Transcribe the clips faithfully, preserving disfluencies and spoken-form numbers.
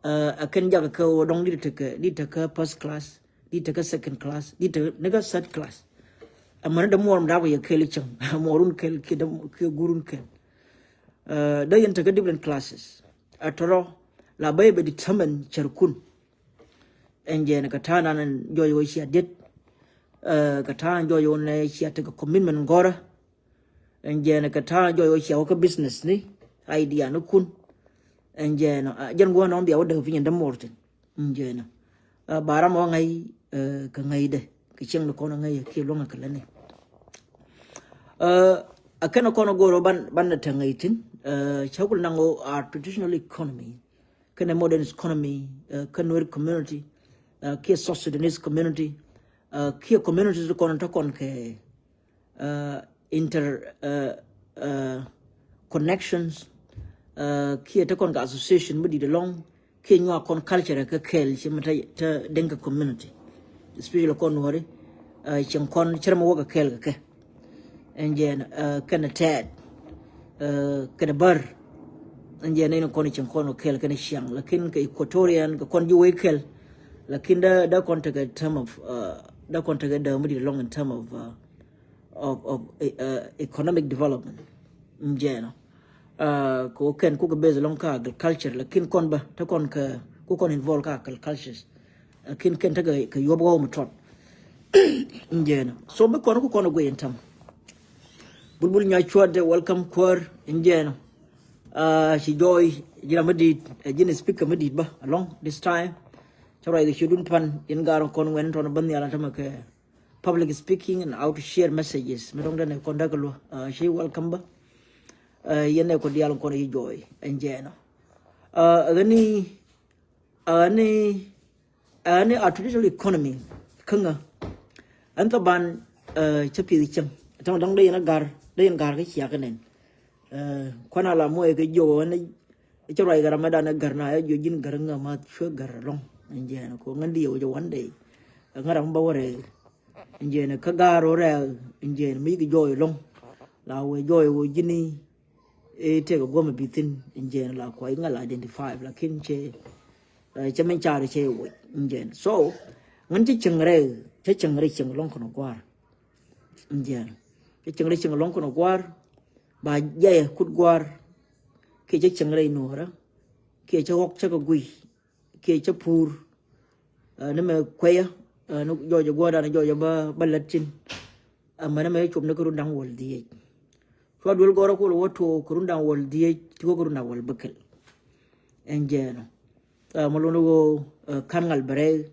Ɛ kɛn jakä kɛ ɣöö dɔ̱ŋ di tekɛ, di tekɛ first class, di tekɛ second class, di tekɛ ni kä third class. Ɛ män dämuɔɔr mi da̱a̱k yɛ kɛɛl cäŋ, muɔɔrun kɛɛl kiɛ däm kiɛ gurun kɛɛl. Dee yɛn tekɛ different classes. Ɛ tɔrɔ la bä yɛ bɛ determine cärkun. Ɛn jɛɛn kɛ ta̱a̱ nan jɔɔc ɣöö cia diet. Kɛ ta̱a̱ nan jɔɔc ɣöö nɛ cia tekɛ commitment gɔ̱rä. Ɛn jɛɛn kɛ ta̱a̱ jɔɔc ɣöö cia wä kä business ni idea ni kun. Ɛn jɛɛn jɛn guɔ̱n nɔŋ bia wä däk piny ɛn dämuɔɔr thin. Ɛn jɛɛn ba ram wä ŋäc kɛ ŋäcdɛ kɛ cieŋ ni kɔn ŋäc kiɛ luäŋ kɛ lätni. Ɛ kɛn kɔn go̱o̱r ban ban te ŋäc thin. Cä kul naŋ ɣöö our traditional economy kɛnɛ modern economy, kä Nuer community, kiɛ South Sudanese community, kiɛ communities kɔn te kɔn kɛ inter connections, kiɛ te kɔn kɛ association mi di̱t ɛlɔ̱ŋ kiɛ nyuak kɔn culture kɛ kɛɛl ci mi te Dinka community, especially kɔn Nuɔri. Cieŋ kɔn cɛ rɛ mi wä kɛ kɛɛl kɛ kɛ. Ɛn jɛɛn kɛnɛ tɛɛt kɛnɛ bär. Ɛn jɛɛn in kɔn cieŋ kɔn kɛɛl kɛnɛ ciaŋ, lakin kɛ Equatorian kɛ kɔn ji̱ wee kɛɛl. Lakin dee dee kɔn tekɛ term of dee kɔn tekɛ dee mi di̱t ɛlɔ̱ŋ in term of of of economic development. Ɛn jɛɛn kɛ wä kɛn kukɛ base ɛlɔ̱ŋ kä agriculture, lakin kɔn bä te kɔn kɛ ku kɔn involve kä agriculture. Lakin kɛn tekɛ kɛ yuɔp ɣɔw mi tɔt. Ɛn jɛɛn so mi kɔn ku kɔn guiy in tam. Bulbul Nyacuat, welcome kuäär. Ɛn jɛɛn ci jɔɔc ji̱ ram mi di̱i̱t, ji̱n speaker mi di̱i̱t bä along this time. Cä ruac kɛ ciötdun pan in gaar kɔn ŋuɛn tɔn bä nhial an tämɛ kɛ public speaking and how to share messages. Mi dɔ̱ŋ dɛn ɛ kɔn däk luä ci welcome bä. Yɛn ɛ kɔ diaal kɔn ci jɔɔc ɛn jɛɛn ɔ. Ɣäni ɣäni ɣäni a traditional economy kä ŋä. Ɛn thaban cä pi̱th cäŋ tɔŋ dɔ̱ŋ dee yɛn a ga̱r, dee yɛn ga̱r kä ciak nɛn. Kuan a la muɔc kɛ jiök ɣän cä ruac kɛ ram mɛ dan ɛ ga̱r na ɛ jiök ji̱n ga̱r ŋä ma cuɛ ga̱r ɛlɔ̱ŋ. Ɛn jɛɛn kɔ ŋän di yɛ wä jɛ one day. Ŋä ram bä wä rɛɛ ɛn jɛɛn kä ga̱r wä rɛɛ ɛn jɛɛn mi kɛ jɔɔc ɛlɔ̱ŋ. La wee jɔɔc wä ji̱ni ɛ tëëkɛ guɔ̱mɛ bi thi̱n. Ɛn jɛɛn la kuay ŋäl identify lakin cɛ cɛ min car cɛ woc. Ɛn jɛɛn so ŋän cä cieŋ rɛy cä cieŋ rɛy cieŋ lɔ̱ŋ kɔn gua̱a̱r. Ɛn jɛɛn cä cieŋ rɛy cieŋ lɔ̱ŋ kɔn gua̱a̱r. Ba jayɛ kut gua̱a̱r kiɛ cä cieŋ rɛy nuɔ̱ɔ̱rä kiɛ cä ɣɔk cä kɛ guiy kiɛ cä puur. Ni mɛ kuɛyä ni jɔɔcɛ guɔ̱ɔ̱rdan jɔɔcɛ bä bä lät cin. Ɛmɛn ɛmɛ cop ni kä run da̱ŋ wäl dhieec. Cua duel gɔrä kol wä tuɔɔk kä run da̱ŋ wäl dhieec ti wä kä run da̱ŋ wäl bäkɛl. Ɛn jɛɛn ɔ mɛ lon ɣöö ka̱n ŋal bɛ rɛy.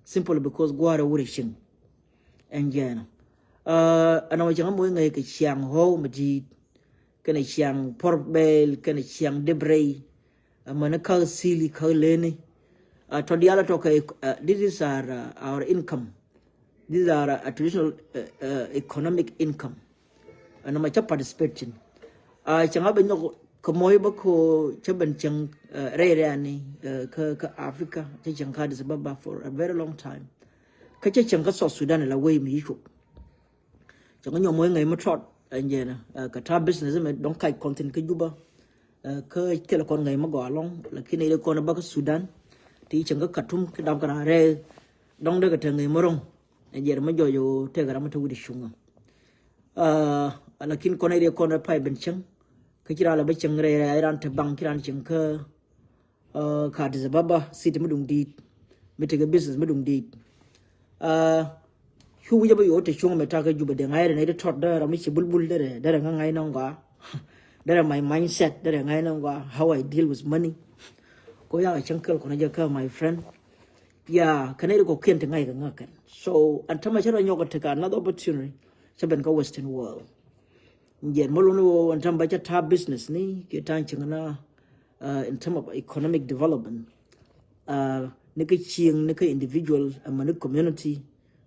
Simple because gua̱a̱rɛ wurɛ cieŋ. Ɛn jɛɛn ɔ ɛn ɔ cieŋ ɛmɔ iŋäc kɛ ciaŋ ɣɔw mɛ di̱i̱t. Kɛnɛ ciaŋ puɔr bɛɛl kɛnɛ ciaŋ dep rɛy. Amäni kä sili kä leni. Tɔ diaal tɔ kɛ this is our income. These are a traditional economic income. Ɛn nɔmɔ cä participate cin. Cäŋ a bɛ nyɔk kɛ mɔc bä ko cä ben cäŋ rɛy rɛyani kä Africa cä cäŋ kä Addis Ababa for a very long time. Kä cä cäŋ kä South Sudan la wei mi yi cop. Cɛ ŋä nyɔm wee ŋäc mi tɔt ɛn jɛn ɛ kɛ ta̱a̱ business mi dɔ̱ŋ kac kɔn thi̱n kä Juba. Kä thilɛ kɔn ŋäc mi gɔaa lɔ̱ŋ lakin ɛ kɔn bä kä Sudan ti cieŋ kä Khartoum ki dam kɛ raan rɛɛ dɔ̱ŋ dee kɛ te ŋäc mi ro̱ŋ. Ɛn jɛn mi jɔc ɣöö tëëkɛ ram mi te wi̱cdɛ cuŋä. Lakin kɔn ɛ kɔn ɛ pay ben cieŋ kä ci raan lɛ bä cieŋ rɛy rɛy raan te baŋ ci raan cieŋ kä kä Addis Ababa city mi duŋ di̱i̱t mi tekɛ business mi duŋ di̱i̱t. Cu wi̱c a bä yo̱o̱ te cuŋ mɛ takä Juba dee ŋa̱c rɛ nɛy ti tɔt dee ram mi ci bulbul derɛ derɛ ŋa̱ ŋa̱c nɔŋ gɔaa. Derɛ my mindset derɛ ŋa̱c nɔŋ gɔaa how I deal with money. Ko yakɛ cäŋ kɛl kɔn jɛ kä my friend. Ya kɛ nɛy ti kɔkiɛn ti ŋa̱c kɛ ŋa̱ kɛn so ɛn tämɛ cä rɔ nyɔk kɛ tekɛ another opportunity. Cä ben kä Western world. Jɛn mɔ luni wä ɛn tɛm ba cä ta̱a̱ business ni kiɛ ta̱a̱ cieŋ na in term of economic development. Ni kä cieŋ ni kä individual amäni community,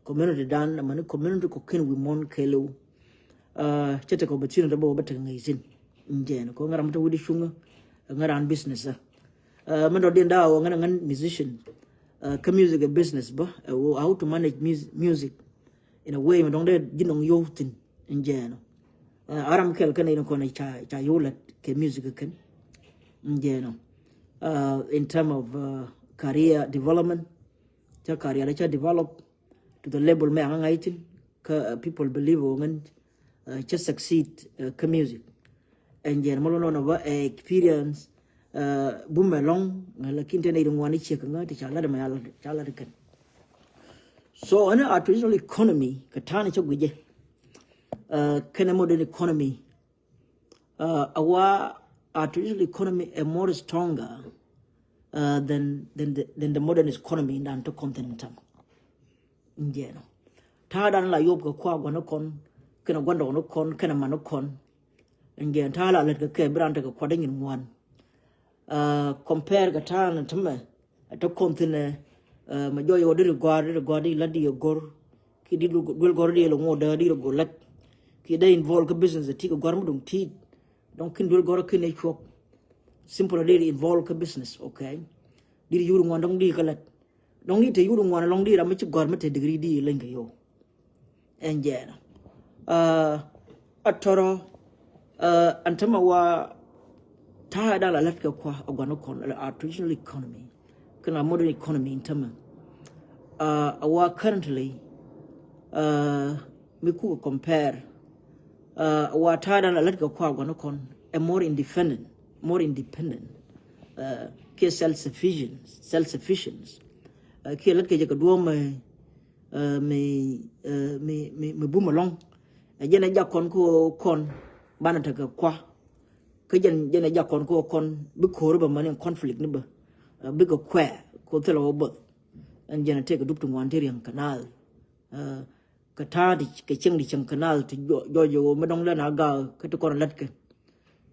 community dan amäni community kɔ̱kiɛn wi̱i̱ muɔ̱n kɛɛliw. Cä tekɛ opportunity bä wä bä tekɛ ŋäc thi̱n. Jɛn kɔ ŋäran mi te wi̱cdɛ cuŋä ŋäran business. Mɛn dɔ̱diɛn da̱a̱ wä ŋän ŋän musician. Kä music ɛ business bä ɛ wä how to manage music in a way mi dɔ̱ŋ dee ji̱ nɔŋ yio̱w thi̱n. Ɛn jɛɛn ɔ a ram kɛl kɛn in kɔn ca ca yio̱w lät kɛ music kɛn. Ɛn jɛɛn ɔ uh, in term of uh, career development. Cä career cä develop to the level mɛ aŋa ŋa̱c thi̱n kä uh, people believe ɔ ŋän uh, cä succeed uh, kä music. Ɛn jɛn mɔ lɔnɔ bä experience uh, bumɛ lɔŋ. Lakin te nɛy di ŋuan i̱ ciek ŋä ti ca lat mɛ ca lat kɛn. So ɛn a traditional economy kɛ ta̱a̱n cä guijɛ uh, kɛn a modern economy. Uh, our, our traditional economy is more stronger uh, than, than, the, than the modern economy in the continent. Indiana. Ta̱a̱ dan la yop kɛ kua guan kɔn kɛn guan dɔgɔn kɔn kɛn man kɔn. Indiana ta̱a̱ la lät kɛ kɛ bi ran tekɛ kua däny in ŋuan. Uh, compare kɛ ta̱a̱ ni tämɛ ɛ te kɔn thin ɛ mɛ jɔy wä diri gɔar diri gɔar di lat di yɛ gor ki di duel gɔr di yɛ lɛ ŋot dä di rɛ gor lat ki dee involve kä business ti kɛ gɔar mi duŋ ti dɔŋ kin duel gɔr kin ɛ cuɔk simple di involve kä business. Okay, di yur ŋuan dɔŋ di kä lat dɔŋ di te yur ŋuan lɔŋ di ram mi ci gɔar mi te degree di leny kɛ yo. Ɛn jɛɛnä a tɔrɔ ɛn tämɛ wa ta̱a̱ da̱ŋ la lät kɛ kua a gua̱n kɔn a traditional economy kɛn a modern economy in tämɛ a wa currently mi kuk compare a wa ta̱a̱ da̱ŋ la lät kɛ kua a gua̱n kɔn a more independent, more independent kiɛ self sufficient, self sufficient kiɛ lät kɛ jɛ kɛ duɔ̱ɔ̱mɛ mi mi mi bum alɔŋ. Ɛ jɛn ɛ jak kɔn kä kɔn banɛ tekɛ kua kä jɛn jɛn ɛ jak kɔn kä kɔn bi ko̱r bä mani conflict ni bä bikɛ kuɛ ko thilɛ wä both. Ɛn jɛn ɛ tëëkɛ dup ti ŋuan ti riɛŋ kɛ naath kɛ ta̱a̱ ti kɛ cieŋ ti cieŋ kɛ naath ti jɔɔc jɛ wä mi dɔŋ lɛ na gaak kä ti kɔn ɛ lät kɛ.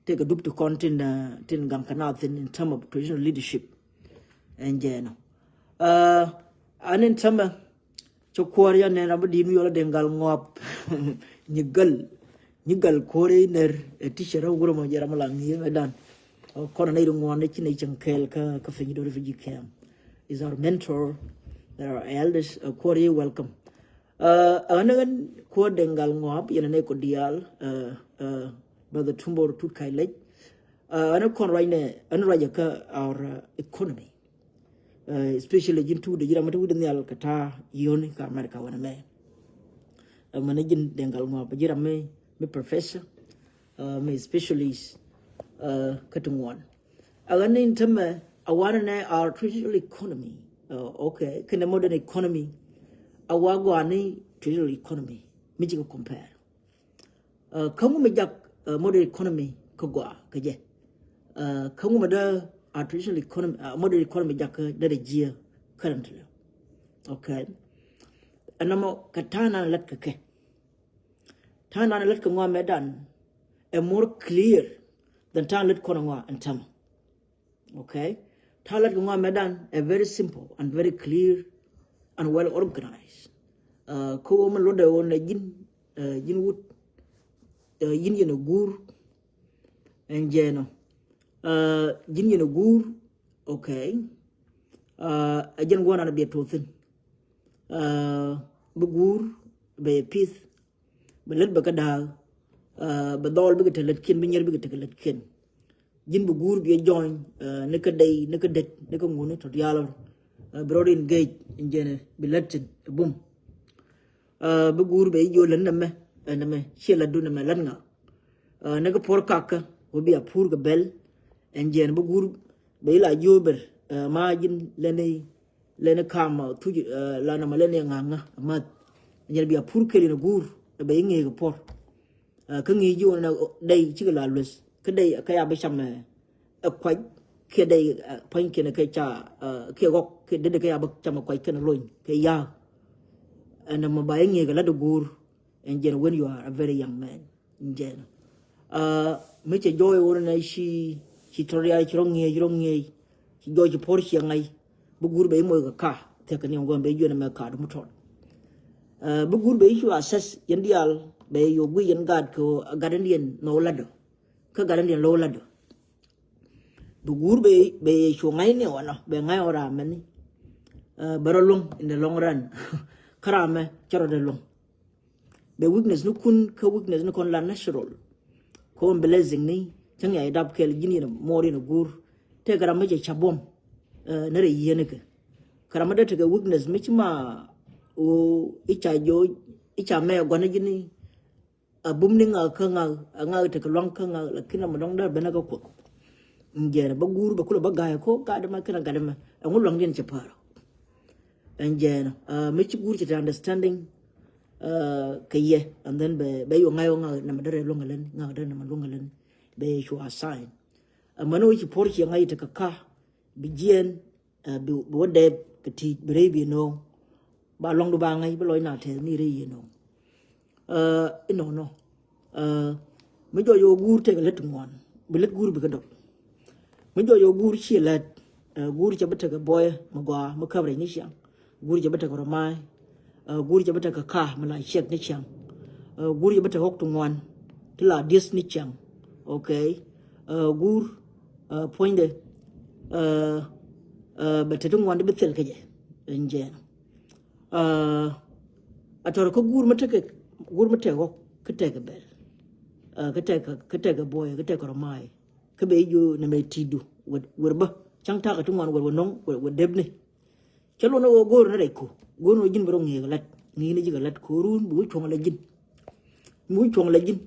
Tëëkɛ dup ti kɔn tin tin gaŋ kɛ naath thin in term of traditional leadership. Ɛn jɛn ɔ an in tämɛ cɛ kuɔr yɛ nɛn rabä di̱t mi yɔl a den gal ŋɔap. Nyi gal nyi gal kuɔr yɛ ner ɛ teacher rɛ wurɛ mɔ jɛ ram la ŋi̱i̱ mɛ dan. Kɔn a nɛy ri ŋuɔn ci nɛy cɛŋ kɛɛl kä kä piny dɔri refugee camp is our mentor. Our elders kuɔr yɛ welcome. Ɛ ɣän ɣän kuäär Deŋ Gal Ŋɔaap yɛn ɛ nɛy kɔ diaal. Brother Tumbor Tut Kac Lec. Ɣän ɛ kɔn ruacnɛ ɣän ruacɛ kä our economy. Especially ji̱n tuut ɛ ji̱ ram mi te wi̱cdɛ nhial kɛ ta̱a̱ yio̱ni kä America wänɛ mɛ. Mɛn ɛ ji̱n Deŋ Gal Ŋɔaap ɛ ji̱ ram mi professor mi specialist kä ti ŋuan. A ɣän ni tämɛ a wanɛ nɛ our traditional economy. Okay, kɛnɛ modern economy. A wa gɔaa ni traditional economy mi ci kɛ compare. Kä ŋu mi jak modern economy kä gɔaa kä jɛ. Kä ŋu mi dee a traditional economy, modern economy jak kä dee jiɛ currently. Okay. Ɛn nɔmɔ kɛ ta̱a̱ nan lät kɛ kɛ. Ta̱a̱ nan lät kɛ ŋɔamɛ dan ɛ more clear than ta̱a̱ lät kɔn ŋɔa ɛn tämɛ. Okay. Ta̱a̱ lät kɛ ŋɔamɛ dan ɛ very simple and very clear and well organized. Kä wä mi lotdɛ wä nɛ ji̱n ji̱n wut ji̱n yɛn ɛ guur. Ɛn jɛɛnɔ ji̱n yɛn ɛ guur. Okay. Ɛ jɛn guɔ̱n an biɛ tuɔthin. Bi guur bɛ yɛ pith. Bɛ lät bɛ kä da̱a̱k. Bɛ dhɔl bikɛ te lätkiɛn, bi nyier bikɛ te kɛ lätkiɛn. Ji̱n bi guur bi jɔny ni kä dey ni kä det ni kä ŋuni tɔ diaal. Bi rɔ rin gec in jɛn bi lät tin bum. Bi guur bɛ jiɔ lät nɛmɛ nɛmɛ ciɛ lätdu nɛmɛ lät ŋa. Ni kä puɔr kakä wä bi a pur kɛ bɛl. Ɛn jɛn bi guur bɛ ila jiɔ ber ma ji̱n lɛni lɛni kam thuc la nɔmɔ lɛni ŋa̱ŋä math. Nyɛn bia pur keli ni guur bɛ iŋi̱i̱k puɔr. Kä ŋi̱i̱c ji̱ wun dɛy cikɛ la lueth kä dɛy kä ya bi cam ɛ kuac kiɛ dɛy pua̱ny kiɛn kɛ ca kiɛ ɣɔk kiɛ dede kä ya bi cam ɛ kuac kɛn lony kɛ ya̱a̱k. Ɛn nɔmɔ ba iŋi̱i̱k ɛ lat di guur. Ɛn jɛn when you are a very young man. Jɛn mi cɛ jɔɔy wun nɛ ci ci tɔrial ci rɔ ŋiɛc ci rɔ ŋiɛc ci jɔɔy ci puɔr ciɛ ŋa̱c. Bi guur bɛ i̱ moc kɛ ka thiɛk kɛ niɔm guɔm bɛ i̱ juɛn ɛmɛ ka dum tɔt. Bi guur bɛ i̱ cu assess yɛn diaal bɛ i̱ yo̱o̱k guic yɛn gat kɛ gat ɛn diɛn nhɔw latdɔ kä gat ɛn diɛn lo̱w latdɔ. Bi guur bɛ bɛ i̱ cu ŋa̱c ni ɣɔnɔ bɛ ŋa̱c ɣɔn ram mɛni. Bɛ rɔ luŋ in the long run. Kä ram mɛ cɛ rɔ dee luŋ. Bɛ weakness ni kun kä weakness ni kɔn la natural. Kɔn blessing ni cäŋ ya idap kɛl ji̱n yɛn mɔɔr yɛn guur. Tëëkɛ ram mi cɛ ca buɔ̱m ni rɛy yiëënikɛ. Kɛ ram mi dee tekɛ weakness mi ci ma ɣöö i̱ ca jo̱o̱c i̱ ca mɛ gua̱n ji̱ni. A bum ni ŋak kä ŋak, a ŋak tekɛ luaŋ kä ŋak, lakin a mi dɔ̱ŋ dee ben a kä Kuoth. Ɛn jɛɛn bä guur bɛ kulɛ bä ga̱a̱c ko gat ɛmɛ kɛn a gat ɛmɛ ɛŋu luaŋdiɛn cɛ päär. Ɛn jɛɛn mi ci guur cɛ te understanding kɛ yɛ, and then bɛ bɛ yɔ ŋa̱c ɔ ŋak nɛmɛ dee rɛ luäŋ kɛ len, ŋak dee nɛmɛ luäŋ kɛ len. Bɛ yɛ cu assign. Amäni wä ci puɔr ciɛ ŋa̱c tekɛ ka̱ bi jiɛɛn bi wä dɛɛp kɛ ti̱i̱t bi rɛy bi no̱o̱ŋ. Ba luaŋdu ba ŋa̱c bi lɔc na tɛth ni rɛy yɛ no̱o̱ŋ. Inɔnɔ mi jɔc yɛ wä guur tekɛ lät ŋuan, bi lät guur bi kä dɔk. Mi jɔc yɛ wä guur ciɛ lät, guur cɛ bi tekɛ buɔyɛ mi gɔaa mi käp rɛc ni ciaŋ. Guur cɛ bi tekɛ rɔ ma̱a̱y. Guur cɛ bi tekɛ ka̱ mi la ciɛk ni ciaŋ. Guur cɛ bi tekɛ ɣɔk ti ŋuan ti la dieth ni ciaŋ. Okay. Guur puɔ̱nydɛ bɛ te ti ŋuan ti bi thil kɛ jɛ. Ɛn jɛɛn a tɔr kä guur mi tekɛ, guur mi tekɛ ɣɔk kä tekɛ bɛl, kä tekɛ, kä tekɛ buɔyɛ kä tekɛ rɔ ma̱a̱y. Kä bɛ jiö nɛmɛ ti̱i̱du wër bä ca̱ŋ ta̱a̱ kɛ ti ŋuan wër wä no̱ŋ wër depni. Cä luɔn ɛ ɣöö go̱o̱r ni rɛc ku, go̱o̱r ni ɣöö ji̱n bi rɔ ŋi̱i̱k ɛ la̱t, ŋi̱i̱k ni ji̱ kɛ la̱t ko̱o̱run bi wä cuɔ̱ŋ ala ji̱n. Bi wä cuɔ̱ŋ ala ji̱n.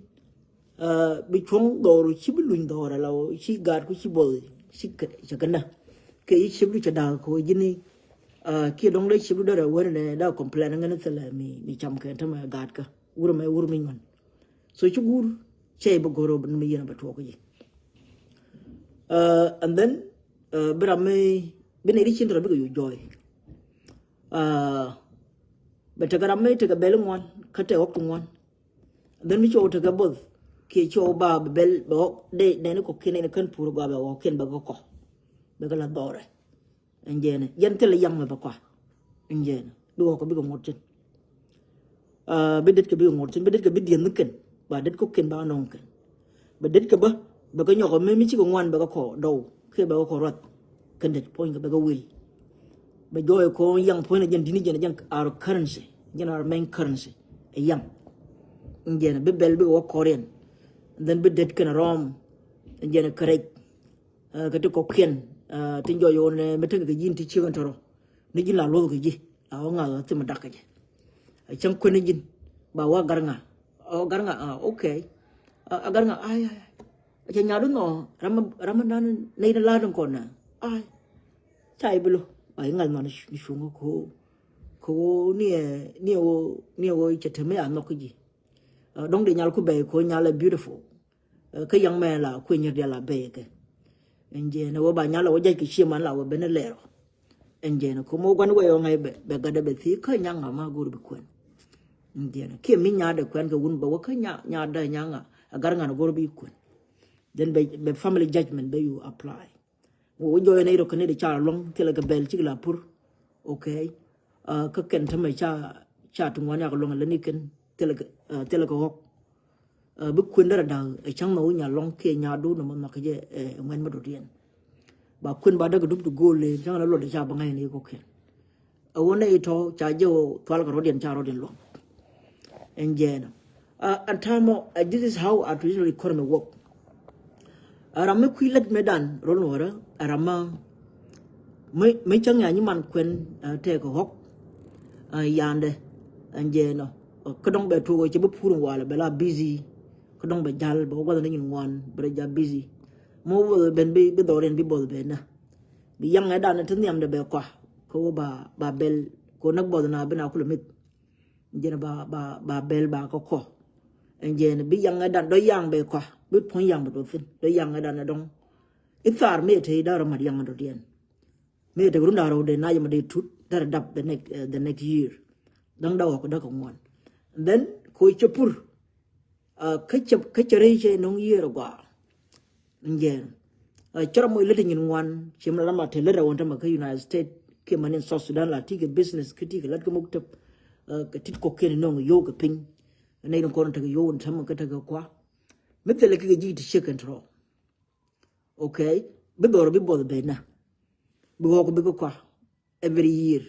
Bi cuɔ̱ŋ dhɔr ci bi luny dhɔr ala ɣöö ci gaat ku ci buɔth ci cɛ kɛ näk. Kɛ ci ciepdu cɛ da̱a̱k kɛ ɣöö ji̱n i̱ kiɛ dɔ̱ŋ dee ciepdu derɛ wen nɛ da̱a̱ complain ŋän thilɛ mi cam kɛ tämɛ gaatkä wur mɛ wur mi nyuan. So ci guur cɛ i̱ bi go̱o̱r ɣöö ni mi yɛn a bɛ tuɔɔk ji̱. And then bi ram mi bi nɛy ti cin tɔrɔ bikɛ yo̱c jɔɔy. Bɛ tekɛ ram mi tekɛ bɛl ŋuan kä tekɛ ɣɔk ti ŋuan. Then mi cɔw tekɛ both kiɛ cɔw ba bɛ bɛl bɛ ɣɔk dee nɛni kɔkiɛn nɛni kän pur gɔaa bɛ ɣɔkiɛn bɛ kɛ kɔ bɛ kɛ la dhɔrɛ. Ɛn jɛɛn yɛn thilɛ yaŋ mɛ bɛ kɔa. Ɛn jɛɛn bi ɣɔk kɛ bikɛ ŋot cin. Bi det kɛ bi ŋot cin, bi det kɛ bi dieth ni kɛn, ba det kɔ kɛn ba nɔŋ kɛn. Bɛ det kɛ bä bɛ kɛ nyɔk mi mi cikɛ ŋuan bɛ kɛ kɔ dɔw kiɛ bɛ kɛ kɔ ruath. Kɛn det puɔ̱ny kɛ bɛ kɛ wil. Bɛ jɔɔy kɔ yaŋ puɔ̱ny jɛn di̱t ni jɛn jɛn our currency, jɛn our main currency. Ɛ yaŋ. Jɛn bi bɛl bi kɛ wä kɔriɛn. And then bi det kɛn rɔm. Jɛn kɛ rɛc. Kɛ ti kɔkiɛn ti jɔɔy ɣän mi tekɛ kɛ ji̱n ti ciek ɛn tɔrɔ. Ni ji̱n la luɔth kɛ ji̱ a ɣä ŋa̱th ɣä thim dak kɛ jɛ. A cäŋ kuɛn ni ji̱n ba wa gar ŋa. A gar ŋa a okay. A gar ŋa ay ay. A cɛ nyaadu nɔ ram ram nan nɛy ni la̱a̱t in kɔn nɛ ay. Ca i̱ bi lo ba i̱ ŋa̱th nɔ ni cuŋä ko ko ni ɛ ni ɛ wo ni ɛ wo cɛ te mi a nhɔk kä ji̱. Dɔ̱ŋ di nyal ku bɛy ko nyal ɛ beautiful. Kä yaŋ mɛ la kui̱ nyir dial a bɛy kɛ. Ɛn jɛn wä ba nyal a wä jaj kɛ cie man la wä ben lɛr ɔ. Ɛn jɛn kum wä guan wɛ ɔ ŋa̱c bɛ gatdɛ bɛ thi̱i̱ kä nyaŋ a ma go̱r bi kuɛn. Ɛn jɛn kiɛ mi nyaatdɛ kuɛn kɛ wun bɛ wä kä nyaatdä nyaŋ a gar ŋa̱n a go̱r bi kuɛn. Then bɛ family judgment bɛ you apply. Wä jɔɔy nɛy rɔ kɛ nɛy di ca luɔ̱ŋ thilɛ kɛ bɛl cik la pur. Okay. Kä kɛn tämɛ ca ca ti ŋuan yak luɔ̱ŋ lä ni kɛn thilɛ kɛ ɣɔk. Bi kuën därɛ da̱k ɛ cäŋ mɛ wi̱c nya lɔ̱ŋ kiɛ nya duut nɔmɔ nhɔk kɛ jɛ ɛ ŋuɛn mi dɔ̱diɛn. Ba kuën ba däk dup ti go̱o̱l leen cäŋ la luɔt ca bä ŋa̱c ni kɔ̱kiɛn. Ɛ wä nɛ itɔ ca jɛ wä thual kɛ rɔ̱diɛn ca rɔ̱diɛn luɔ̱ŋ. Ɛn jɛɛn ɔ ɛn ta̱a̱mɔ this is how our traditional economy work. Ɛ ram mi kui̱ lät mëëdan rol nuɔ̱ɔ̱rä ɛ ram ma mi cäŋ ya nyi man kuɛn tɛɛk ɛ ɣɔ̱k. Yandɛ ɛn jɛɛn ɔ kä dɔ̱ŋ bɛ tuɔk ɛ cɛ bi pur in walɛ bɛ la busy. Kä dɔ̱ŋ bɛ jal bɛ wä gua̱th ni nyin ŋuan bɛ rɛ jal busy. Mɔ wä ben bi dhɔriɛn bi buɔth ben nä. Bi yaŋ ɛ dan ti nhiamdɛ bɛ kɔa kä wä ba bɛl kɛ wä näk buɔth na bi na kulɛ mith. Jɛn ba ba ba bɛl ba kä kɔ. Ɛn jɛn bi yaŋ ɛ dan dɔ yaŋ bɛ kɔa bi puɔ̱ny yaŋ bɛ dɔthin dɔ yaŋ ɛ dan ɛ dɔ̱ŋ. I̱ thar mi ɛ te i̱ da̱r ɛ mat yaŋ ɛ dɔ̱diɛn. Mi ɛ te run da̱r ɛ wä dee na yɛ ma dee tut da̱r ɛ dap the next the next year. Däŋ da̱k ɛ kɔ däk ɛ ŋuan. And then kɛ wä cɛ pur. Kä cɛ rɛy cɛ nɔŋ yiëër agɔaa. Njɛn cä rɔ moc lät nyin ŋuan ciem la ram a te lät a wän tämɛ kä United States kiɛ mani South Sudan la ti kɛ business kä ti kɛ lät kä muk tep. Kɛ tit kɔkiɛn nɔŋ yow kɛ piny. Nɛy ni kɔn tekɛ yow ni tämɛ kä tekɛ kua. Mi thilɛ kɛ kɛ ji̱ ti ciek kɛn tɔrɔ. Okay. Bi dhɔr bi buɔth ben na bi ɣɔk bi kɛ kua. Every year.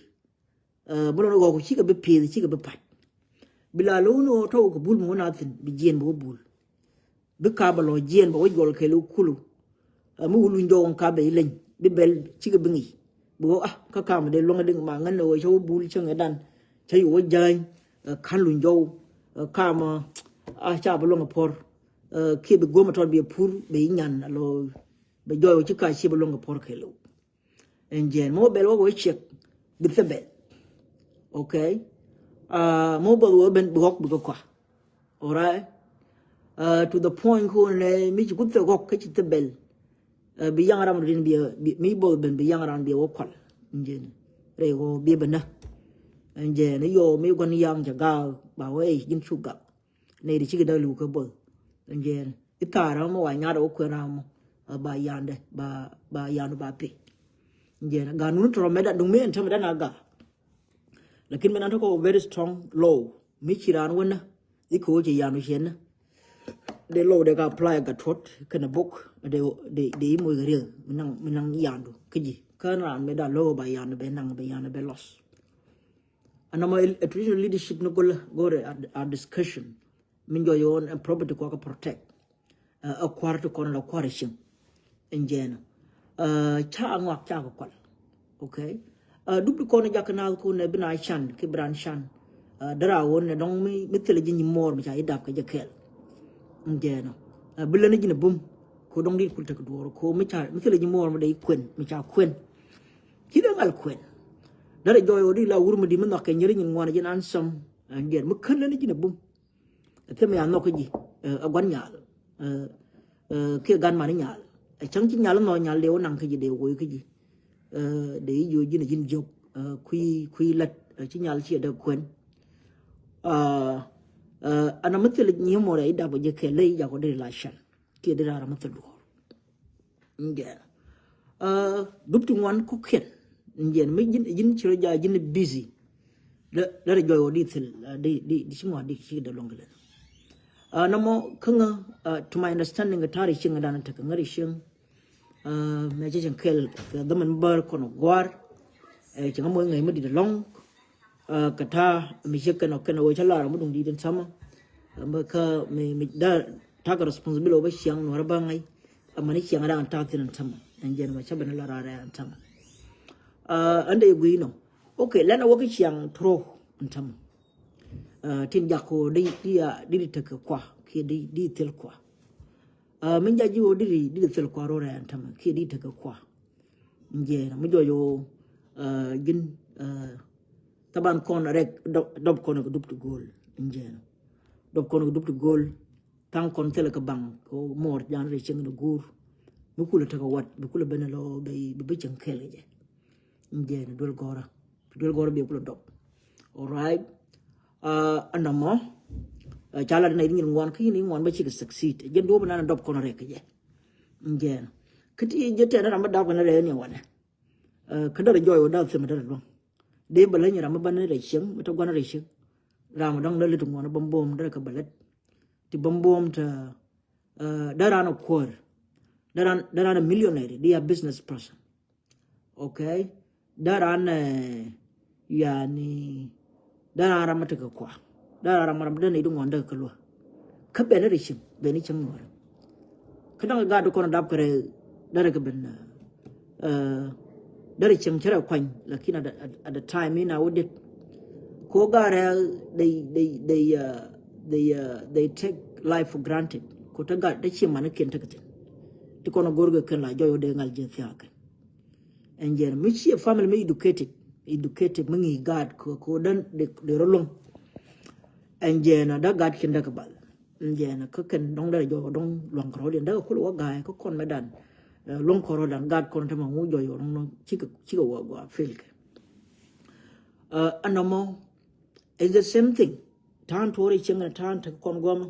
Bi lɔn ɣɔk cikɛ bi pith cikɛ bi pat. Bi la lo̱w ni ɣɔk tɔk kɛ bul mi wä na thin bi jiɛn bi wä bul. Bi ka bɛ lɔ jiɛn bɛ wä juɔl kɛɛl wä kulu. Mi wä luny jɔk in ka bɛ ileny bi bɛl cikɛ bi ŋic. Bi wä ah kä kam dee luäŋ diŋ ma ŋän ni wä cä wä bul cäŋ dan cä yi wä jany. Kan luny jɔw kam a ca bi luäŋ puɔr. Kiɛ bi gom a tɔt bi pur bi nyan a lo bi jɔy wä ci ka ci bi luäŋ puɔr kɛ lo. Ɛn jɛn mɔ bɛl wä wä ciɛk bi thɛ bɛl. Okay. Mɔ bɛl wä ben bi ɣɔk bi kɛ kɔa. Alright. To the point ko nɛ mi ci ku thɛ ɣɔk kä ci thɛ bɛl. Bi yaŋ ram rin bi mi bol ben bi yaŋ ram bi wä kual. Ɛn jɛn rɛ wä bi bɛ nä. Ɛn jɛn yɔ mi guan yaŋ ca gaa ba wä ɛ jin cu gak. Nɛ di ci kɛ dak liw kä bol. Ɛn jɛn i thaar ram mɔ wa nyaat wä kuɛn ram mɔ ba yandɛ ba ba yandu ba pi. Ɛn jɛn ganun tɔrɔ mɛ da duŋ mi ɛn tämɛ da na gaa. Lakin mi nan tɔkɔ very strong law mi ci raan wä nä. I̱ ko̱ ci yan wi̱ciɛn ni dee low dee ka apply gat tuɔt kɛnɛ bok dee dee dee i̱ moc kɛ riek mi naŋ mi naŋ yandu kä ji̱ kä raan mi da low ba yandu bɛ naŋ bɛ yandu bɛ loss. Anɔmɔ a traditional leadership ni go̱lä go̱rɛ a discussion min jɔyɔn a property kua kɛ protect. Ɛ kua̱r ti kɔn la kua̱r cieŋ. Ɛn jɛn ca ŋɔak ca kɛ kual. Okay. Dup ti kɔn jakä naath kun ɛ bi na can ki bi ran can. Dara won ɛ dɔŋ mi mi thilɛ ji̱ nyi muɔɔr mi ca yi dap kɛ jɛ kɛɛl. Ɛn jɛn bi län ji̱n ɛ bum ko dɔŋ dit kul tek duɔɔr ko mi ca mi thilɛ ji̱ muɔɔr mi dee yi kuɛn mi ca kuɛn. Ci dee ŋal kuɛn. Dara jɔy wä di la wur mi di mi nhɔk kɛ nyeri nyin ŋuan ji̱n an sɔm. Ɛn jɛn mi kän län ji̱n ɛ bum. Thim ya nhɔk kä ji̱ ɛ gua̱n nyal. Kiɛ gan mani nyal ɛ cäŋ ci nyal nhɔ nyal dee wä naŋ kä ji̱ dee woy kä ji̱. Dee i̱ jiö ji̱n ji̱n jiök kui̱ kui̱ lat ci nyal ci ɛ dee kuɛn. Ana mi thil nyiemɔ rɛ i̱ dap kä ji̱ kɛ ley jakɔ dee la can kiɛ dee rara mi thil duɔr. Jɛn dup ti ŋuan kukiɛn. Jɛn mi ji̱n ji̱n ci rɔ ja ji̱n busy. Lɛ lɛ rɛ jɔy wä di thil di di di ci ŋuan di ci dee luɔ̱ŋ kɛ lɛn. Nɔmɔ kä ŋä to my understanding kɛ ta̱r iciɛŋ dan tekɛ ŋär iciɛŋ. Mɛ cɛ cɛ kɛl kɛ dhämɛn bär kɔn guar. Cɛ ŋä moc ŋäc mi dit alɔŋ. Kɛ ta̱a̱ mi ciek kɛn ɔ kɛn ɔ wee cä lar mi duŋ di̱i̱t in thamä. Kä mi mi da ta̱a̱ kɛ responsibility wä bä ciaŋ nuɔrä bä ŋa̱c. Amäni ciaŋ da̱a̱n ta̱a̱ thi̱n in thamä ɛn jɛn mɛ cä ben la rar in thamä. Ɛn dee gui̱i̱ nɔ. Okay, lɛn a wä kä ciaŋ throw in thamä. Tin jak ko di di di di tekɛ kua kiɛ di di thil kua. Min jak ji̱ wä di di di thil kua rɔ rɛn thamä kiɛ di tekɛ kua. Jɛn mi jɔc wä ji̱n. Thaban kɔn rɛk dɔp kɔn kɛ dup ti go̱o̱l. Jɛn dɔp kɔn kɛ dup ti go̱o̱l. Thaŋ kɔn thilɛ kɛ baŋ kɛ muɔɔr jan rɛy cieŋ ni guur. Mi kulɛ tekɛ wat bi kulɛ ben lɔ bɛ bi cieŋ kɛl kɛ jɛ. Jɛn duel gɔrä duel gɔrä bi kulɛ dɔp. Alright. Ɛnɔmɔ ca lat ni nyin ŋuan kä nyin ŋuan bä cikɛ succeed jɛn duɔ̱p nan dɔp kɔn rɛk kɛ jɛ. Jɛn kä ti jɛ tɛn ram bä dap kɛn rɛk ni wanɛ. Kä dɔr jɔy wä dap thimɛ dɔr luɔ̱ŋ. Dee bä lä nyi ram bä ni rɛy cieŋ mi te guan rɛy cieŋ. Ram dɔŋ dee lit ŋuan bä buɔm dee kɛ bä lät. Ti bä buɔm te dee ran a kuäär. Dee ran dee ran a millionaire di a business person. Okay. Dee ran yani dee ran ram tekɛ kua. Dee ran ram ram dee ni di ŋuan dee kɛ luä. Kä ben rɛy cieŋ ben cieŋ nuɔrɛ. Kä daŋ gaat kɔn dap kɛ rɛ dee rɛ kɛ ben. Dee rɛ cieŋ cɛ rɛ kuany lakin at the time in a wä det. Ko gaat rɛ they they they they they take life for granted. Ko te gaat te cieŋ mani ken tekɛ thin. Ti kɔn a go̱r kɛ ken la jɔy wä dee ŋal jɛ thiakä. Ɛn jɛn mi ci family mi educated educated mi ŋi̱i̱c gaat ko ko den de rɔ luŋ. Ɛn jɛn a da gaat kin dek bal. Ɛn jɛn a kä ken dɔŋ dek jɔ dɔŋ luaŋ kɔrɔ diɛn dek kul wä ga̱a̱c kä kɔn mɛ dan. Luaŋ kɔrɔ dan gaat kɔn te ma ŋu jɔ yɔ dɔŋ dɔŋ cikɛ cikɛ wä gua fil kɛ. Ɛn nɔmɔ It's the same thing. Ta̱a̱n tuɔɔr i̱ cieŋ kɛn ta̱a̱n tek kɔn guɔmä.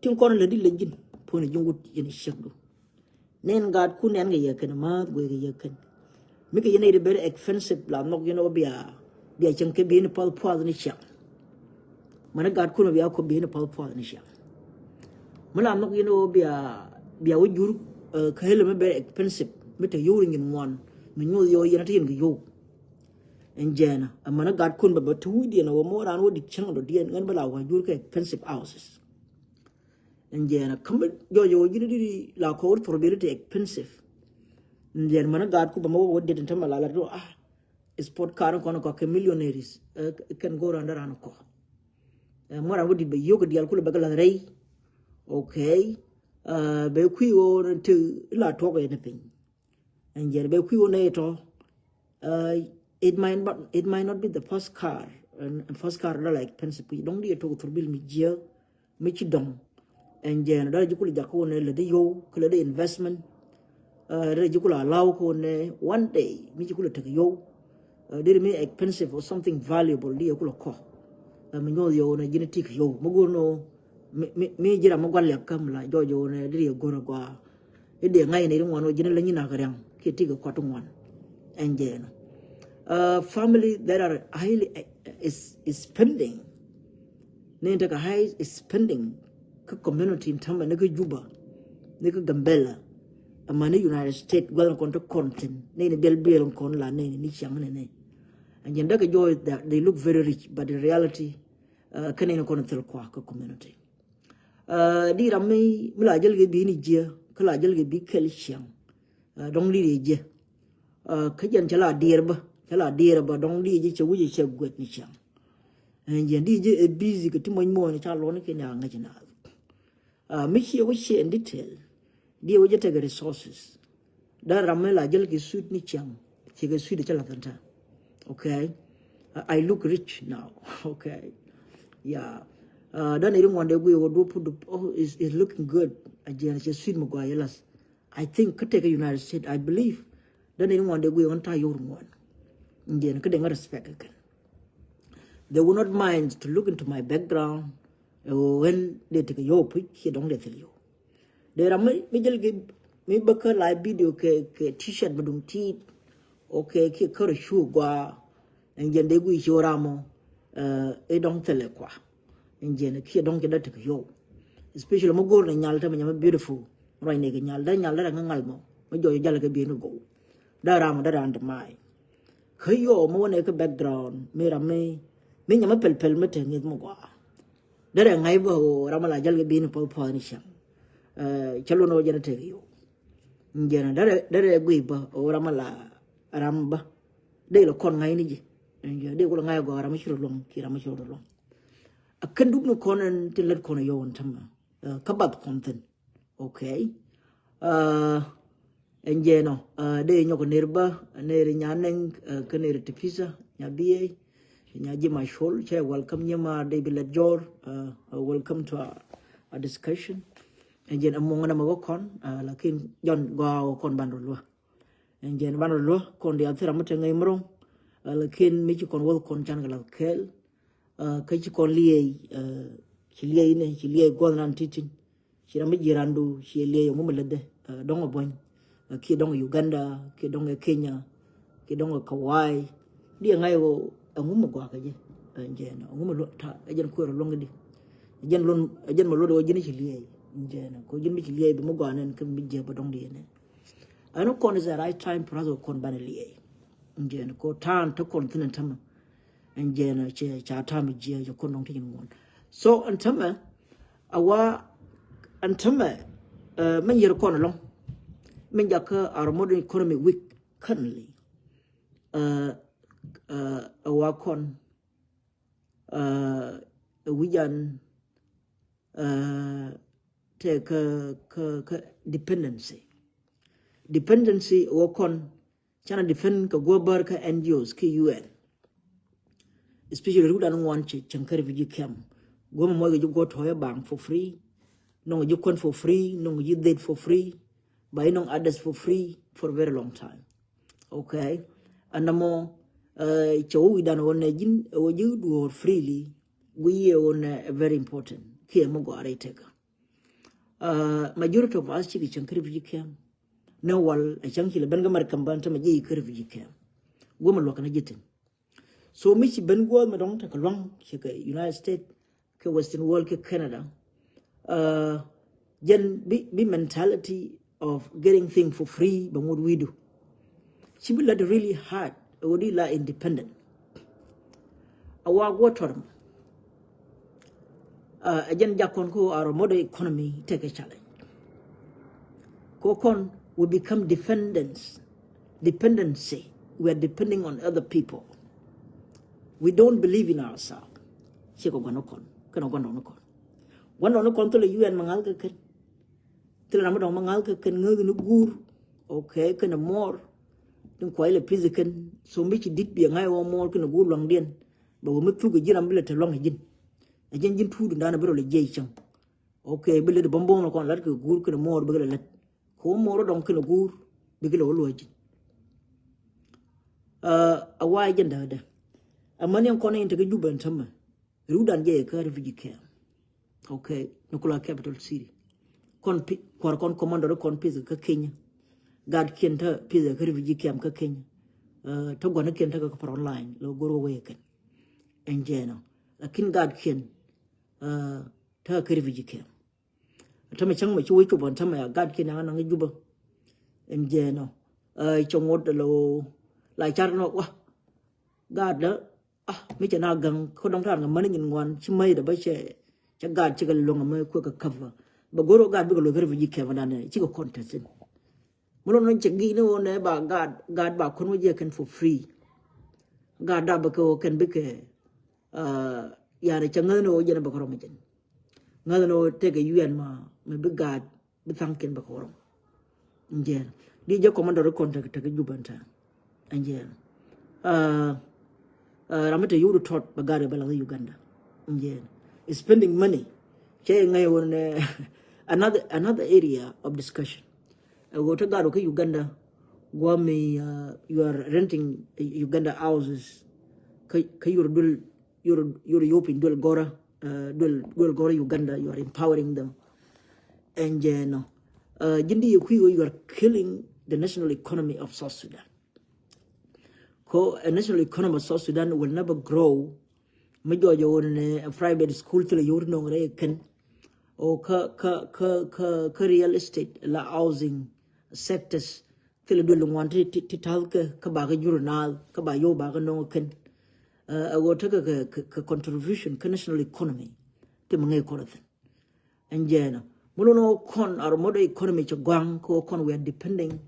Tin kɔn lä di lä ji̱n puɔ̱n i̱ ji̱n wut yɛn i̱ ciekdu. Nɛn gaatkun nɛn kɛ yɛ kɛn ma̱a̱th guey kɛ yɛ kɛn. Mi kɛ yɛn i̱ di very expensive la nhɔk yɛn ɔ bia bia cieŋ kɛ bi̱i̱n i̱ path puath ni ciaŋ. Mani gaatkun bia kɔ bi̱i̱n i̱ path puath ni ciaŋ. Mi la nhɔk yɛn ɔ bia bia wä jur. Kä helɛ mi very expensive mi te yo̱w ri nyin ŋuan mi nyuɔth yɔ yɛn a te yɛn kɛ yo̱w. Ɛn jɛɛnä ɛmɛnä gat kun bɛ bɛ ti wi̱cdiɛn ɛ wä mo̱o̱ran wä dik cäŋ dɔ̱diɛn ɣän bä la wä jur kɛ expensive houses. Ɛn jɛɛnä kä mi jɔc ɛ wä ji̱n di la kɔwä thurbiɛli ti expensive. Diɛn män gaat ku bä ma wä wä dit in tämɛ la la do ah. Sport car kɔn kɔ kɛ millionaires. Kɛn go̱o̱r an däran kɔ. Mɔran wä dit bɛ yio̱k dial kulɛ bɛ kɛ lath rɛy. Okay. Bɛ kui̱ wä ti la tuɔk yɛ ni piny. Ɛn jɛn bɛ kui̱ wä nɛ tɔ. It might not, it might not be the first car. And first car dɔ la expensive kui̱ dɔŋ di yɛ tok thurbil mi jiɛ. Mi ci dɔŋ. Ɛn jɛn dɔrɛ ji̱ kul jak kä wun ɛ lätdä yow kä lätdä investment. Dɔrɛ ji̱ kul allow kä wun ɛ one day mi ji̱ kul ɛ tek yow. Deri mi expensive or something valuable di yɛ kul ɛ kɔ. Mi nyuɔth yow nɛ ji̱n ɛ tik yow mi go̱r nɔ. Mi ji̱ ram mi gua̱l liak kä mi la jɔɔc yow nɛ deri yɛ go̱r ɛ gɔaa. I̱ dee ŋa̱c ni ri ŋuan wä ji̱n ɛ lä nyin ak riaŋ kiɛ tik ɛ kɔt ŋuan. Ɛn jɛn family that are highly is spending. Ni tekɛ high spending kä community in tämɛ ni kä Juba ni kä Gambela. Ama ni United States gua̱l ni kɔn ti kɔn thin ni ni biɛl biɛl kɔn la ni ni ciaŋ ni ni. And jɛn däkɛ jɔɔc they look very rich but in reality kä ni ni kɔn thil kua kä community. Di ram mi mi la jäl kɛ bi ni jiɛ kä la jäl kɛ bi kɛl ciaŋ. Dɔŋ di di jiɛ. Kä jɛn cɛ la diɛr bä cɛ la diɛr bä dɔŋ di jiɛ cɛ wi̱c cɛ guet ni ciaŋ. Ɛn jɛn di jiɛ ɛ busy kɛ ti mɔc muɔ̱ɔ̱n ca luɔni kɛ ni a ŋäc na. Mi ciɛ wä ciɛ in detail. Di wä jɛ tekɛ resources. Dan ram mi la jäl kɛ suit ni ciaŋ. Cikɛ suit cɛ la thanta. Okay. I look rich now. Okay. Yeah. Dan iri ŋuan dee guiɛ wä duɔ put oh is is looking good. A jɛn cɛ suit mi gua yɛ las. I think kä tekɛ United States I believe. Dan iri ŋuan dee guiɛ wä ta yor ŋuan. Jɛn kä dee ŋa respect kɛ kɛn. They will not mind to look into my background. Ɛ ɣöö ɣän dee tekɛ yio̱w puc kiɛ dɔ̱ŋ dee thil yio̱w. Dee ram mi jäl kɛ mi bä kä live video kɛ kɛ t-shirt mi duŋ ti̱i̱t. Okay kiɛ kärɛ cu gua. Ɛn jɛn dee guic ci ɣöö ram ɔ i̱ dɔ̱ŋ thilɛ kua. Ɛn jɛn kiɛ dɔ̱ŋ ci dee tekɛ yio̱w. Especially mi go̱o̱r ni nyal te mi nyam mi beautiful. Ruac ni kɛ nyal dee nyal dee rɛ ŋä ŋal mɔ mi jɔc jal kɛ bi̱i̱n kɛ go̱w. Dee ram ɔ dee ran dɛ ma̱a̱. Kä yɔ mi wä nɛ kä background mi ram mi mi nyam mi pɛl pɛl mi te ŋi̱th mi gɔaa. Derɛ ŋa̱c bä ɣöö ram mi la jäl kɛ bi̱i̱n puɔth puɔth ni cäŋ. Cä luɔn ɣöö jɛn a tek yio̱w. Jɛn derɛ derɛ guic bä ɣöö ram mi la ram bä. Dee la kɔn ŋa̱c ni ji̱. Dee kulɛ ŋa̱c gɔaa ram mi ci rɔ luɔ̱ŋ ki ram mi ci rɔ luɔ̱ŋ. A kän duk ni kɔn ɛn tin lät kɔn yio̱w ɛn tämɛ. Kä bath kɔn thin. Okay. Ɛn jɛnɔ dee nyɔk ner bä ner nya nɛŋ kä ner ti pisa nya biey nya ji̱ ma col cɛ welcome nyima David Lat Jor. Welcome to our discussion. Ɛn jɛn ɛmuŋ nɛ mɛ wä kɔn lakin jɔn gɔaa wä kɔn ban rɔ luä. Ɛn jɛn ban rɔ luä kɔn diaal thil ram mi te ŋäc mi ro̱ŋ. Lakin mi ci kɔn wäth kɔn can kɛ lath kɛɛl. Kä ci kɔn liɛɛc ci liɛɛc ni ci liɛɛc guɔth nan ti̱ti̱n. Ci ram mi ji̱ randu ci liɛɛc ɛŋu mi lätdɛ dɔ̱ŋ ɛ buɔ̱ny kiɛ dɔ̱ŋ ɛ Uganda kiɛ dɔ̱ŋ ɛ Kenya kiɛ dɔ̱ŋ ɛ Kawai. Diɛ ŋa̱c ɣöö ɛŋu mi gɔaa kɛ jɛ. Ɛn jɛn ɛŋu mi luɔt ta ɛ jɛn kuɛɛr luɔ̱ŋ di. Ɛ jɛn luɔt ɛ jɛn mi luɔt ɣöö ji̱n ci liɛɛc. Ɛn jɛn ko ji̱n mi ci liɛɛc bi mi gɔaa nɛn kä mi jiɛ bä dɔ̱ŋ di nɛn. Ɛn kɔn is a right time for us kɔn banɛ liɛɛc. Ɛn jɛn ko ta̱a̱n te kɔn thi̱n ɛn tämɛ. Ɛn jɛn cɛ ca ta̱a̱m jiɛ jɛ kɔn dɔ̱ŋ ti jɛn ŋuɔn. So ɛn tämɛ a wa ɛn tämɛ mɛ yɛr kɔn ɛlɔ̱ŋ. Mɛ jakä our modern economy weak currently. A wa kɔn wi̱can tɛ kä kä kä dependency. Dependency wä kɔn canɛ depend kɛ guɔ bär kä N G Os kä U N. Especially ruk dan ŋuan cɛ cɛŋ kä refugee camp. Guɔ mɛ muɔc kɛ ji̱ guɔ tɔ̱ yɛ baŋ for free. Nɔŋ ji̱ kuän for free, nɔŋ ji̱ dhet for free. Ba i̱ nɔŋ others for free for a very long time. Okay. Ɛn nɔmɔ cɛ wä wi̱dan wä nɛ ji̱n wä ji̱ duɔ̱ɔ̱r freely. Guiy yɛ wä nɛ very important kiɛ mi gɔaa rɛy tekä. Majority of us cikɛ cäŋ kä refugee camp. Ni wal ɛ cäŋ ci lɛ ben kä America ban tämɛ ji̱ kä refugee camp. Guɔmɛ luɔk kɛn ji̱ thi̱n. So mi ci ben guɔ̱ɔ̱th mi dɔ̱ŋ tekɛ lua̱ŋ cikɛ United States kɛ Western world kɛ Canada. Jɛn bi bi mentality of getting thing for free bɛ ŋot wi̱i̱du. Ci bi lat really hard ɛ ɣöö di la independent. A wa guɔ tɔr mɔ. Ɛ jɛn jak kɔn ko our modern economy tekɛ challenge. Ko kɔn we become dependents Dependency. We are depending on other people. We don't believe in ourselves. Ci kɛ gua̱n ni kɔn kɛn gua̱n dɔɔni kɔn. Gua̱n dɔɔni kɔn thilɛ U N mɛ ŋa̱th kɛ kɛn. Thilɛ ram mi dɔ̱ŋ mɛ ŋa̱th kɛ kɛn ŋäth ni guur. Okay, kɛn muɔɔr. Tin kuay lɛ pi̱th kɛn. So mi ci di̱t biɛ ŋa̱c wä muɔɔr kɛn guur luaŋdiɛn. Bɛ wä mi thuk ji̱n ram bi lɛ te luaŋ ji̱n. Ɛ ji̱n ji̱n tuut dan bi rɔ lɛ jiɛc cäŋ. Okay, bi lɛ di bämbäŋ ni kɔn lat kɛ guur kɛn muɔɔr bi kɛ lɛ lät. Kɛ wä muɔɔr dɔ̱ŋ kɛn guur bi kɛ lɛ wä luäc ji̱n. A wa jɛn dädä. Amäni ɛn kɔn in tekɛ Juba ɛn tämɛ. Riwdan jɛ kä refugee camp. Okay, ni kula capital city. Kɔn pi kuar kɔn commando kɔn pith kä Kenya. Guard kiɛn tä pith kä refugee camp kä Kenya. Tä gua̱n kiɛn tä kä front line lɔ gor wee kɛn. Ɛn jɛnɔ. Lakin guard kiɛn tä kä refugee camp. Tämɛ cäŋ mɛ ci wee cop ɛn tämɛ a guard kiɛn a naŋ Juba. Ɛn jɛnɔ. Cɛ ŋot lɔ la car nɔ wa. Guard dä. Ah, mi cɛ na gaŋ kä dɔŋ ta̱a̱n ŋa mäni nyin ŋuan ci mäy dɛ bä cɛ cɛ gaat cikɛ luɔŋ mɛ kuɛ kɛ cover. Bɛ go̱r ɔ gaat bikɛ luɔk kɛ refugee camp dan cikɛ contest in. Mi lɔn cɛ gi̱i̱ni wä nɛ ba gaat gaat ba kun wä jɛ kɛn for free. Gaat da bɛ kɛ wä kɛn bikɛ yani cɛ ŋäthni wä jɛn bɛ kɛ rɔm jɛn. Ŋäthni wä tekɛ U N ma mɛ bi gaat bi thaŋ kɛn bɛ kɛ wä rɔm. Ɛn jɛn di jɛ commando ri kɔn tekɛ tekɛ Juba ɛn ta̱a̱. Ɛn jɛn ram mi te yio̱w di tɔt bɛ gat bɛ lath Uganda. Ɛn jɛn spending money cɛ ŋäc wun another another area of discussion. Ɛ wä te gat wä kä Uganda guami you are renting Uganda houses kä kä yur dul yur yur yopin dul gora dul dul gora Uganda you are empowering them. Ɛn jɛnɔ ji̱n di yɛ kui̱ wä you are killing the national economy of South Sudan. Ko a national economy of South Sudan will never grow. Mi jɔɔc wun ni private school thilɛ yio̱w ti no̱o̱ŋ rɛy kɛn. O kä kä kä kä kä real estate la housing sectors. Thilɛ duel ŋuan ti ti ti ta̱th kä kä ba kä jur naath kä ba yio̱w ba kä no̱o̱ŋ kɛn. Ɛ ɣöö tekɛ kɛ kɛ contribution kä national economy. Ti mi ŋäc kɔn thin. Ɛn jɛnɔ mi lun ɣöö kɔn aromot economy cɛ gua̱a̱ŋ kä ɣöö kɔn we are depending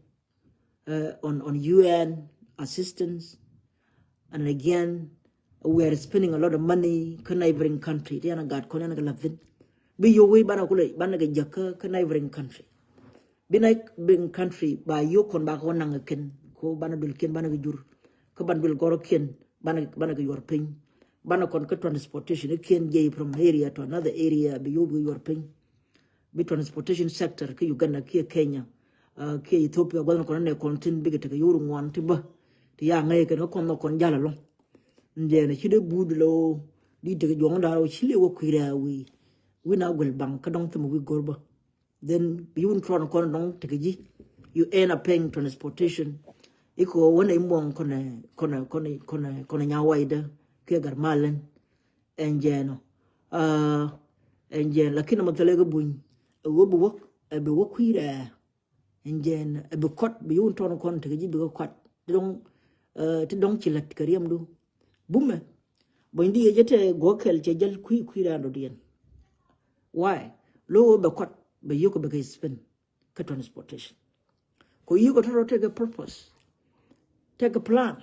on on U N assistance. And again we are spending a lot of money kä neighboring country ti yan a gat kɔn yan kɛ lath thin. Bi yio̱w wec banɛ kulɛ banɛ kɛ jäk kä kä neighboring country. Bi neighboring country ba yio̱w kɔn ba kɛ wä naŋ kɛn ko banɛ duel kiɛn banɛ kɛ jur kä banɛ duel gɔrɔ kiɛn banɛ banɛ kɛ yuɔr piny. Banɛ kɔn kä transportation kiɛn jɛ from area to another area bi yio̱w bi yuɔr piny. Bi transportation sector kä Uganda kiɛ Kenya kiɛ Ethiopia gua̱th ni kɔn nɛ kɔn tin bikɛ tekɛ yio̱w ri ŋuan ti bä ti ya ŋäc kɛn kä kɔn nhɔk kɔn jal alɔŋ. Ndiɛn ci dee buut lɛ ɣöö di tekɛ juɔ̱ŋ da̱a̱r ɣöö ci liɛ wä kui̱ rɛɛ wi̱i̱ wi̱n a guel baŋ kä dɔ̱ŋ thim wi̱i̱ go̱r bä. Then bi wun truɔn kɔn dɔ̱ŋ tekɛ ji̱ you end up paying transportation. Ikɛ ɣöö wänɛ imuɔ̱ŋ kɔnɛ kɔnɛ kɔnɛ kɔnɛ kɔnɛ nya waydä kiɛ gat malɛn. Ɛn jɛɛnɔ ɛn jɛɛn lakin ɛmɔ thilɛ kɛ buny ɛ ɣöö bi wäk ɛ bi wäk kui̱ rɛɛ. Ɛn jɛɛn ɛ bi kɔt bi yio̱w tɔn kɔn tekɛ ji̱ bikɛ kɔt ti dɔ̱ŋ ti dɔ̱ŋ ci lät kɛ riɛmdu. Bumɛ bony di yɛ jɛ tɛ guɔ kɛl cɛ jäl kui̱ kui̱ rɛɛ dɔ̱diɛn. Why? Lo̱ ɣöö bɛ kɔt bɛ yio̱w kɛ bɛ kɛ spend. Kä transportation. Ko yio̱w kɛ tɔtɔ tekɛ purpose. Tekɛ plan.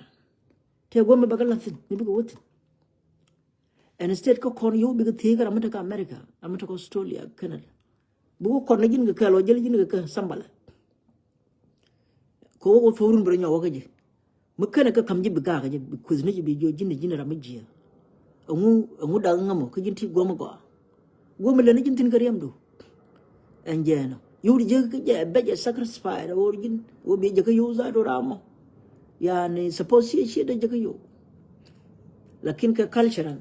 Tekɛ guɔ̱mɛ bɛ kɛ la̱thi̱n ni bikɛ wäthi̱n. And instead kä kɔn yio̱w bikɛ thiec kä ram mi tekɛ America, ram mi tekɛ Australia, Canada. Bikɛ kɔn ni ji̱n kɛ kɛl wä jäl ji̱n kɛ kɛ sambal. Kɛ wä kɛ thorun bɛ rɛ nyɔk wä kä ji̱. Mi kenɛ kä ka̱m ji̱ bi gakä jɛ bi kueth ni ji̱ bi jiɔ ji̱n ni ji̱n ram mi jiɛ. Ɛŋu ɛŋu dak ŋämɔ kä ji̱n ti guɔ̱m gɔaa. Guɔ̱m lɛ ni ji̱n thi̱n kä riɛmdu. Ɛn jɛɛnɔ yio̱w di jek kä jɛ bɛ jɛ sacrifice ɛ wor ji̱n wor bi jɛ kä yio̱w za̱a̱ do ram mɔ. Yani suppose ciɛ ciɛ dee jɛ kä yio̱w. Lakin kɛ cultural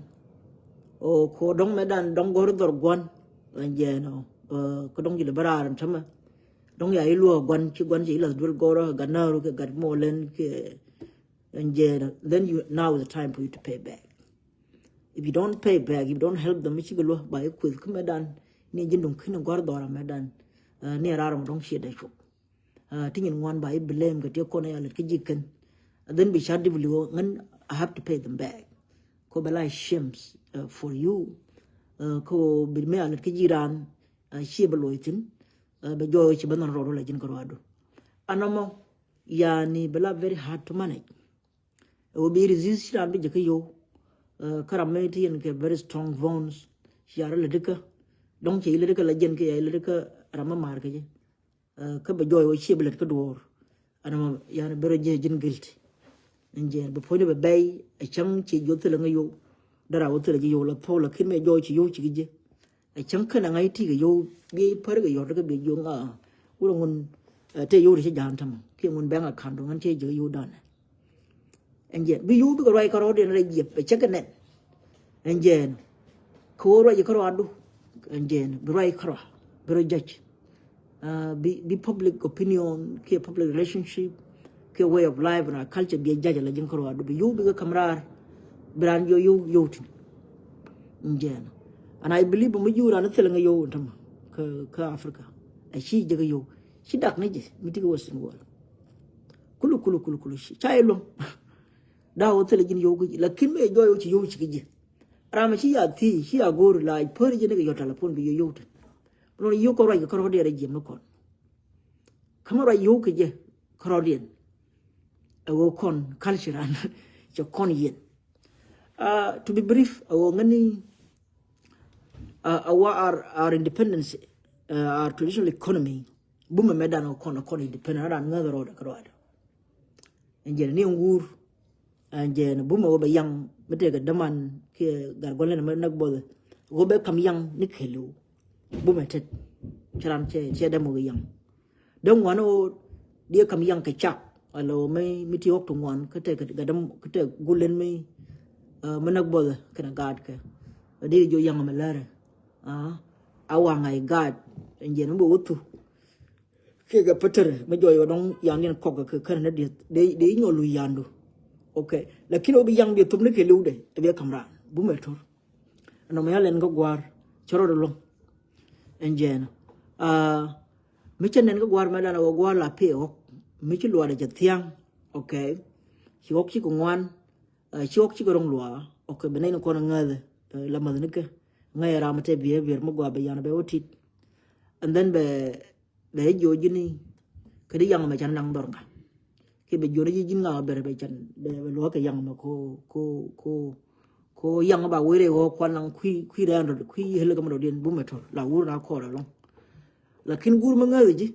o ko dɔ̱ŋ mɛ dan dɔ̱ŋ gɔr dhɔr gua̱n. Ɛn jɛɛnɔ kä dɔ̱ŋ ji̱ lɛ bä raar ɛn tämɛ. Dɔ̱ŋ ya iluɔ gua̱n ci gua̱n ci ilath duel gɔrä gat naru kɛ gat molɛn kɛ. And then you now is the time for you to pay back. If you don't pay back, if you don't help them, ci kɛ luɔ ba i kueth kä mɛ dan ni ji̱n duŋ kin gua̱r dhɔra mɛ dan ni rar mɛ dɔ̱ŋ ciɛ dɛ cop. Ti nyin ŋuan ba i blame kɛ ti kɔn ya lät kä ji̱ kɛn. And then bi car dibli wä ŋän I have to pay them back. Ko bɛ la shames for you. Ko bi mɛ a lät kä ji̱ ran ciɛ bɛ luɔy thin. Bɛ jɔɔy ci bɛ nhɔn rɔɔd wä la ji̱n kä ruadu. Anɔmɔ Yani bɛ la very hard to manage. Ɛ wä bi resist ci raan bi jɛ kä yow. Kä ram mi ti yɛn kɛ very strong bones. Ci a rɔ lɛ dikä. Dɔŋ ci lɛ dikä la jɛn kɛ ya lɛ dikä ram mi maar kɛ jɛ. Kä bɛ jɔɔy wä ciɛ bi lät kä duɔɔr. Ɛn mɔ yani bɛ rɔ jɛ ji̱n guilty. Ɛn jɛn bɛ puɔ̱nyni bɛ bɛy ɛ cäŋ ci joth thilɛ ŋä yow. Dara wä thilɛ ji̱ yow la thok la kin mɛ jɔɔy ci yow ci ki jɛ. Ɛ cäŋ kɛn a ŋa̱c ti kɛ yow bi pär kɛ yɔt kɛ bi jiök ŋa. Wurɛ ŋun te yow ri ci ja̱a̱n tämɛ kiɛ ŋun bɛŋ a ka̱n duŋ ŋän ci jɛ yow danɛ. Ɛn jɛn bi yow bikɛ ruac kärɔɔdiɛn rɛy jiɛp ɛ cäŋ kɛ nɛn. Ɛn jɛn kɛ wä ruac kärɔɔdu. Ɛn jɛn bi ruac kärɔɔ bi rɔ judge. Bi public opinion kiɛ public relationship kiɛ way of life na culture bi judge la jiŋ kärɔɔdu bi yow bikɛ kam raar. Bi raan yow yow yow tin. Ɛn jɛn and I believe mi jiw raan thil ŋa yow in tämɛ kä Africa. Ɛ ci jɛ kɛ yow ci dak ni jɛ mi ti kɛ Western world. Kulu kulu kulu kulu ci ca iluŋ. Daa wä thilɛ ji̱n yio̱w kä ji̱ lakin mëë jɔɔy wä ci yio̱w ci kä ji̱. Ram ci ya thiec ci ya go̱o̱r la pär ji̱ ni kɛ yɔt telephone bi yio̱w yio̱w tin. Bi nɔn yio̱w kɔ ruac kɛ kärɔɔdiɛn rɛ jiɛm ni kɔn. Kä mi ruac yio̱w kɛ jɛ kärɔɔdiɛn. Ɛ wä kɔn culture an cɛ kɔn yɛn. To be brief ɛ wä ŋäni. Ɛ wä our independence, our traditional economy. Bumɛ mɛ dan ɛ kɔn ɛ kɔn independent ɛ dan ŋäth rɔɔdɛ kärɔɔdɛ. Ɛn jɛn ni ŋuur. Ɛn jɛn bumɛ wä bɛ yaŋ mi tëëkɛ däman kiɛ gat gua̱l ni mɛ näk both. Wä bɛ kam yaŋ ni kɛɛliw. Bumɛ tet cɛ ran cɛ cɛ däm wä yaŋ. Däm wan wä diɛ kam yaŋ kɛ cak. Alo mi mi ti ɣɔk ti ŋuan kä tëëkɛ gat däm kä tëëk gulen mi mi näk both kɛnɛ gaat kɛ. Diɛ jiɔ yaŋ mi lärɛ. A waŋ a i̱ gaat ɛn jɛn mi bɛ wä thu. Kɛ kɛ pätärɛ mi jɔɔc wä dɔŋ yan diɛn kɔk kɛ kɛ kɛn ni dieth dee inyuɔl lu yandu. Ok. Lakin wä bi yaŋ bi thop ni kɛ liw dɛ ɛ bi kam raan bumɛ tur. Ɛn nɔmɔ ya lɛn kä gua̱a̱r cɛ rɔɔd ɛlɔŋ. Ɛn jɛn mi cɛ nɛn kä gua̱a̱r mɛ dan ɛ wä gua̱a̱r la piɛ ɣɔk mi ci luaadɛ cɛ thia̱ŋ. Ok. Ci ɣɔk ci kɛ ŋuan. Ci ɣɔk ci kɛ rɔŋ luaak. Ok. Bɛ nɛy ni kɔn ŋäth la mäth ni kɛ ŋäc ram tɛ behavior mi gua bɛ yan bɛ wä tit. And then bɛ bɛ jiɔ ji̱ni. Kä di yaŋ mɛ can naŋ dhɔr ŋa. Kɛ bɛ jiɔ ni ji̱ ji̱n ŋa bɛ bɛ can bɛ luaak kɛ yaŋ mɛ ko ko ko ko yaŋ ba were ɣɔɔ kuan naŋ kui kui rɛn rɔ kui hel kɛ mɛ dɔ diɛn bumɛ tɔr la wur na kɔɔr alɔŋ. Lakin guur mi ŋäth ji̱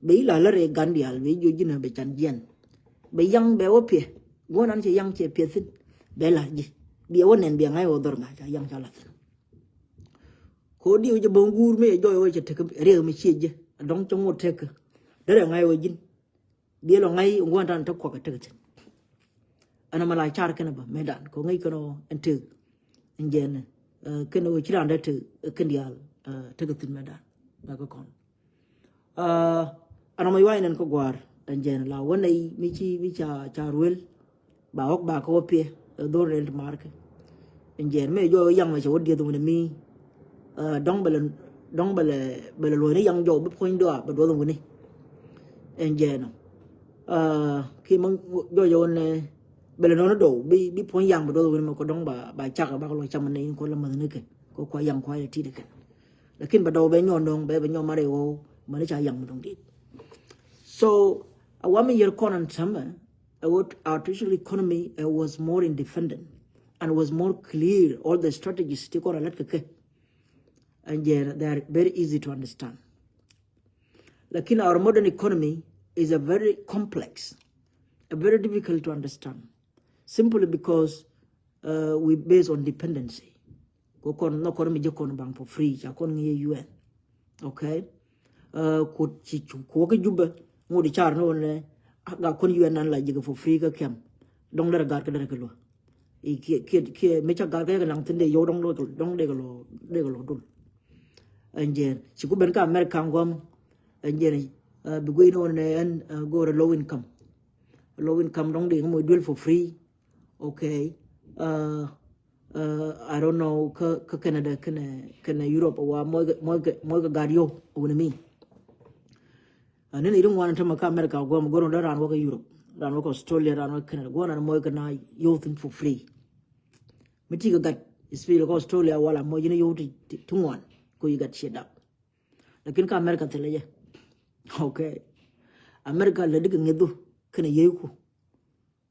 bɛ i̱ la lär i̱ gan diaal bɛ i̱ jiɔ ji̱n bɛ can jiɛn. Bɛ yaŋ bɛ wä piɛ guɔ̱n an cɛ yaŋ cɛ piɛ thi̱n. Bɛ la ji̱ biɛ wä nɛn biɛ ŋa̱c wä dhɔr ŋa̱c ca yaŋ ca la thi̱n. Ko diw jɛ bäŋ guur mi jɛ jɔɔc wä cɛ tek riɛk mi ciɛ jɛ a dɔŋ cɛ ŋot tek. Derɛ ŋa̱c wä ji̱n. Biɛ lɔ ŋa̱c ŋuɔ̱n tan tek kuak tek thi̱n. Ɛn ɛmɛ la car kɛn ɛ bä mëë dan kɛ ŋäc kɛn ɔ ɛn tëk. Ɛn jɛn kɛn ɔ ci raan dee tëk kɛn diaal tëk thi̱n mëë dan. Mɛ kɛ kɔn ɛn ɛmɛ yuay nɛn kä gua̱a̱r ɛn jɛn la wä nɛy mi ci mi ca ca ruël. Ba ɣɔk ba kɛ wä piɛ ɛ dhor rɛl ti markɛ. Ɛn jɛn mëë jɔɔc wä yaŋ mɛ cɛ wä dieth wun mi. Dɔŋ bɛ lɛ dɔŋ bɛ lɛ bɛ lɛ luɔ̱c ni yaŋ jɔw bi puɔ̱ny dɔa bɛ duɔth wun ni. Ɛn jɛn ɔ ki ma jɔɔc wä nɛ bɛ lɛ nɔni dɔw bi bi puɔ̱ny yaŋ bɛ duɔth wun ni mɛ kɔ dɔŋ ba ba cak ba kɛ lɔ cam ni in kɔ lɛ mäth ni kɛ kɔ kua yaŋ kua yɛ tit kɛ. Lakin bɛ dɔw bɛ nyɔn dɔŋ bɛ bɛ nyɔn mari wä mani ca yaŋ mi dɔŋ dit. So a wami yɛr kɔn an tɛmɛ. Our traditional economy was more independent and was more clear all the strategies ti kɔn a lät kɛ kɛ. And they are very easy to understand. Lakin our modern economy is a very complex, a very difficult to understand, simply because uh, we base on dependency. Ko kɔn nɔ kɔn mi jɛ kɔn baŋ for free ca kɔn ŋiɛ U N. Okay. Kut ci kuɔ kä Jubɛ ŋut icar ni wun nɛ ga kɔn U N nan la jɛ kɛ for free kä kɛm. Dɔŋ derɛ gat kä derɛ kɛ luɔ. Kiɛ kiɛ kiɛ mi ca gat kä yɛ kɛ naŋ thin dee yɔw dɔŋ dee kɛ luɔ dee kɛ luɔ dul. Ɛn jɛn ci ku ben kä America ŋuam. Ɛn jɛn bi guiy ni wun nɛ ɛn go̱o̱rɛ low income. Low income dɔŋ dee ŋä mɔ duel for free. Okay. I don't know kä Canada kɛnɛ Europe wa mɔc kɛ gat yio̱w wuni mi. Nini iri ŋuan tämɛ kä America guam go̱r wä dee ran wä kä Europe, ran wä kä Australia, ran wä kä Canada guam ran mɔc kɛ na yio̱w thin for free. Mi ti kɛ gat especially kä Australia wala mɔc yini yio̱w ti ŋuan ko yi gat ciɛ dak. Lakin kä America thilɛ jɛ. Okay. America lɛ dikɛ ŋi̱dhu. kɛnɛ yieeku.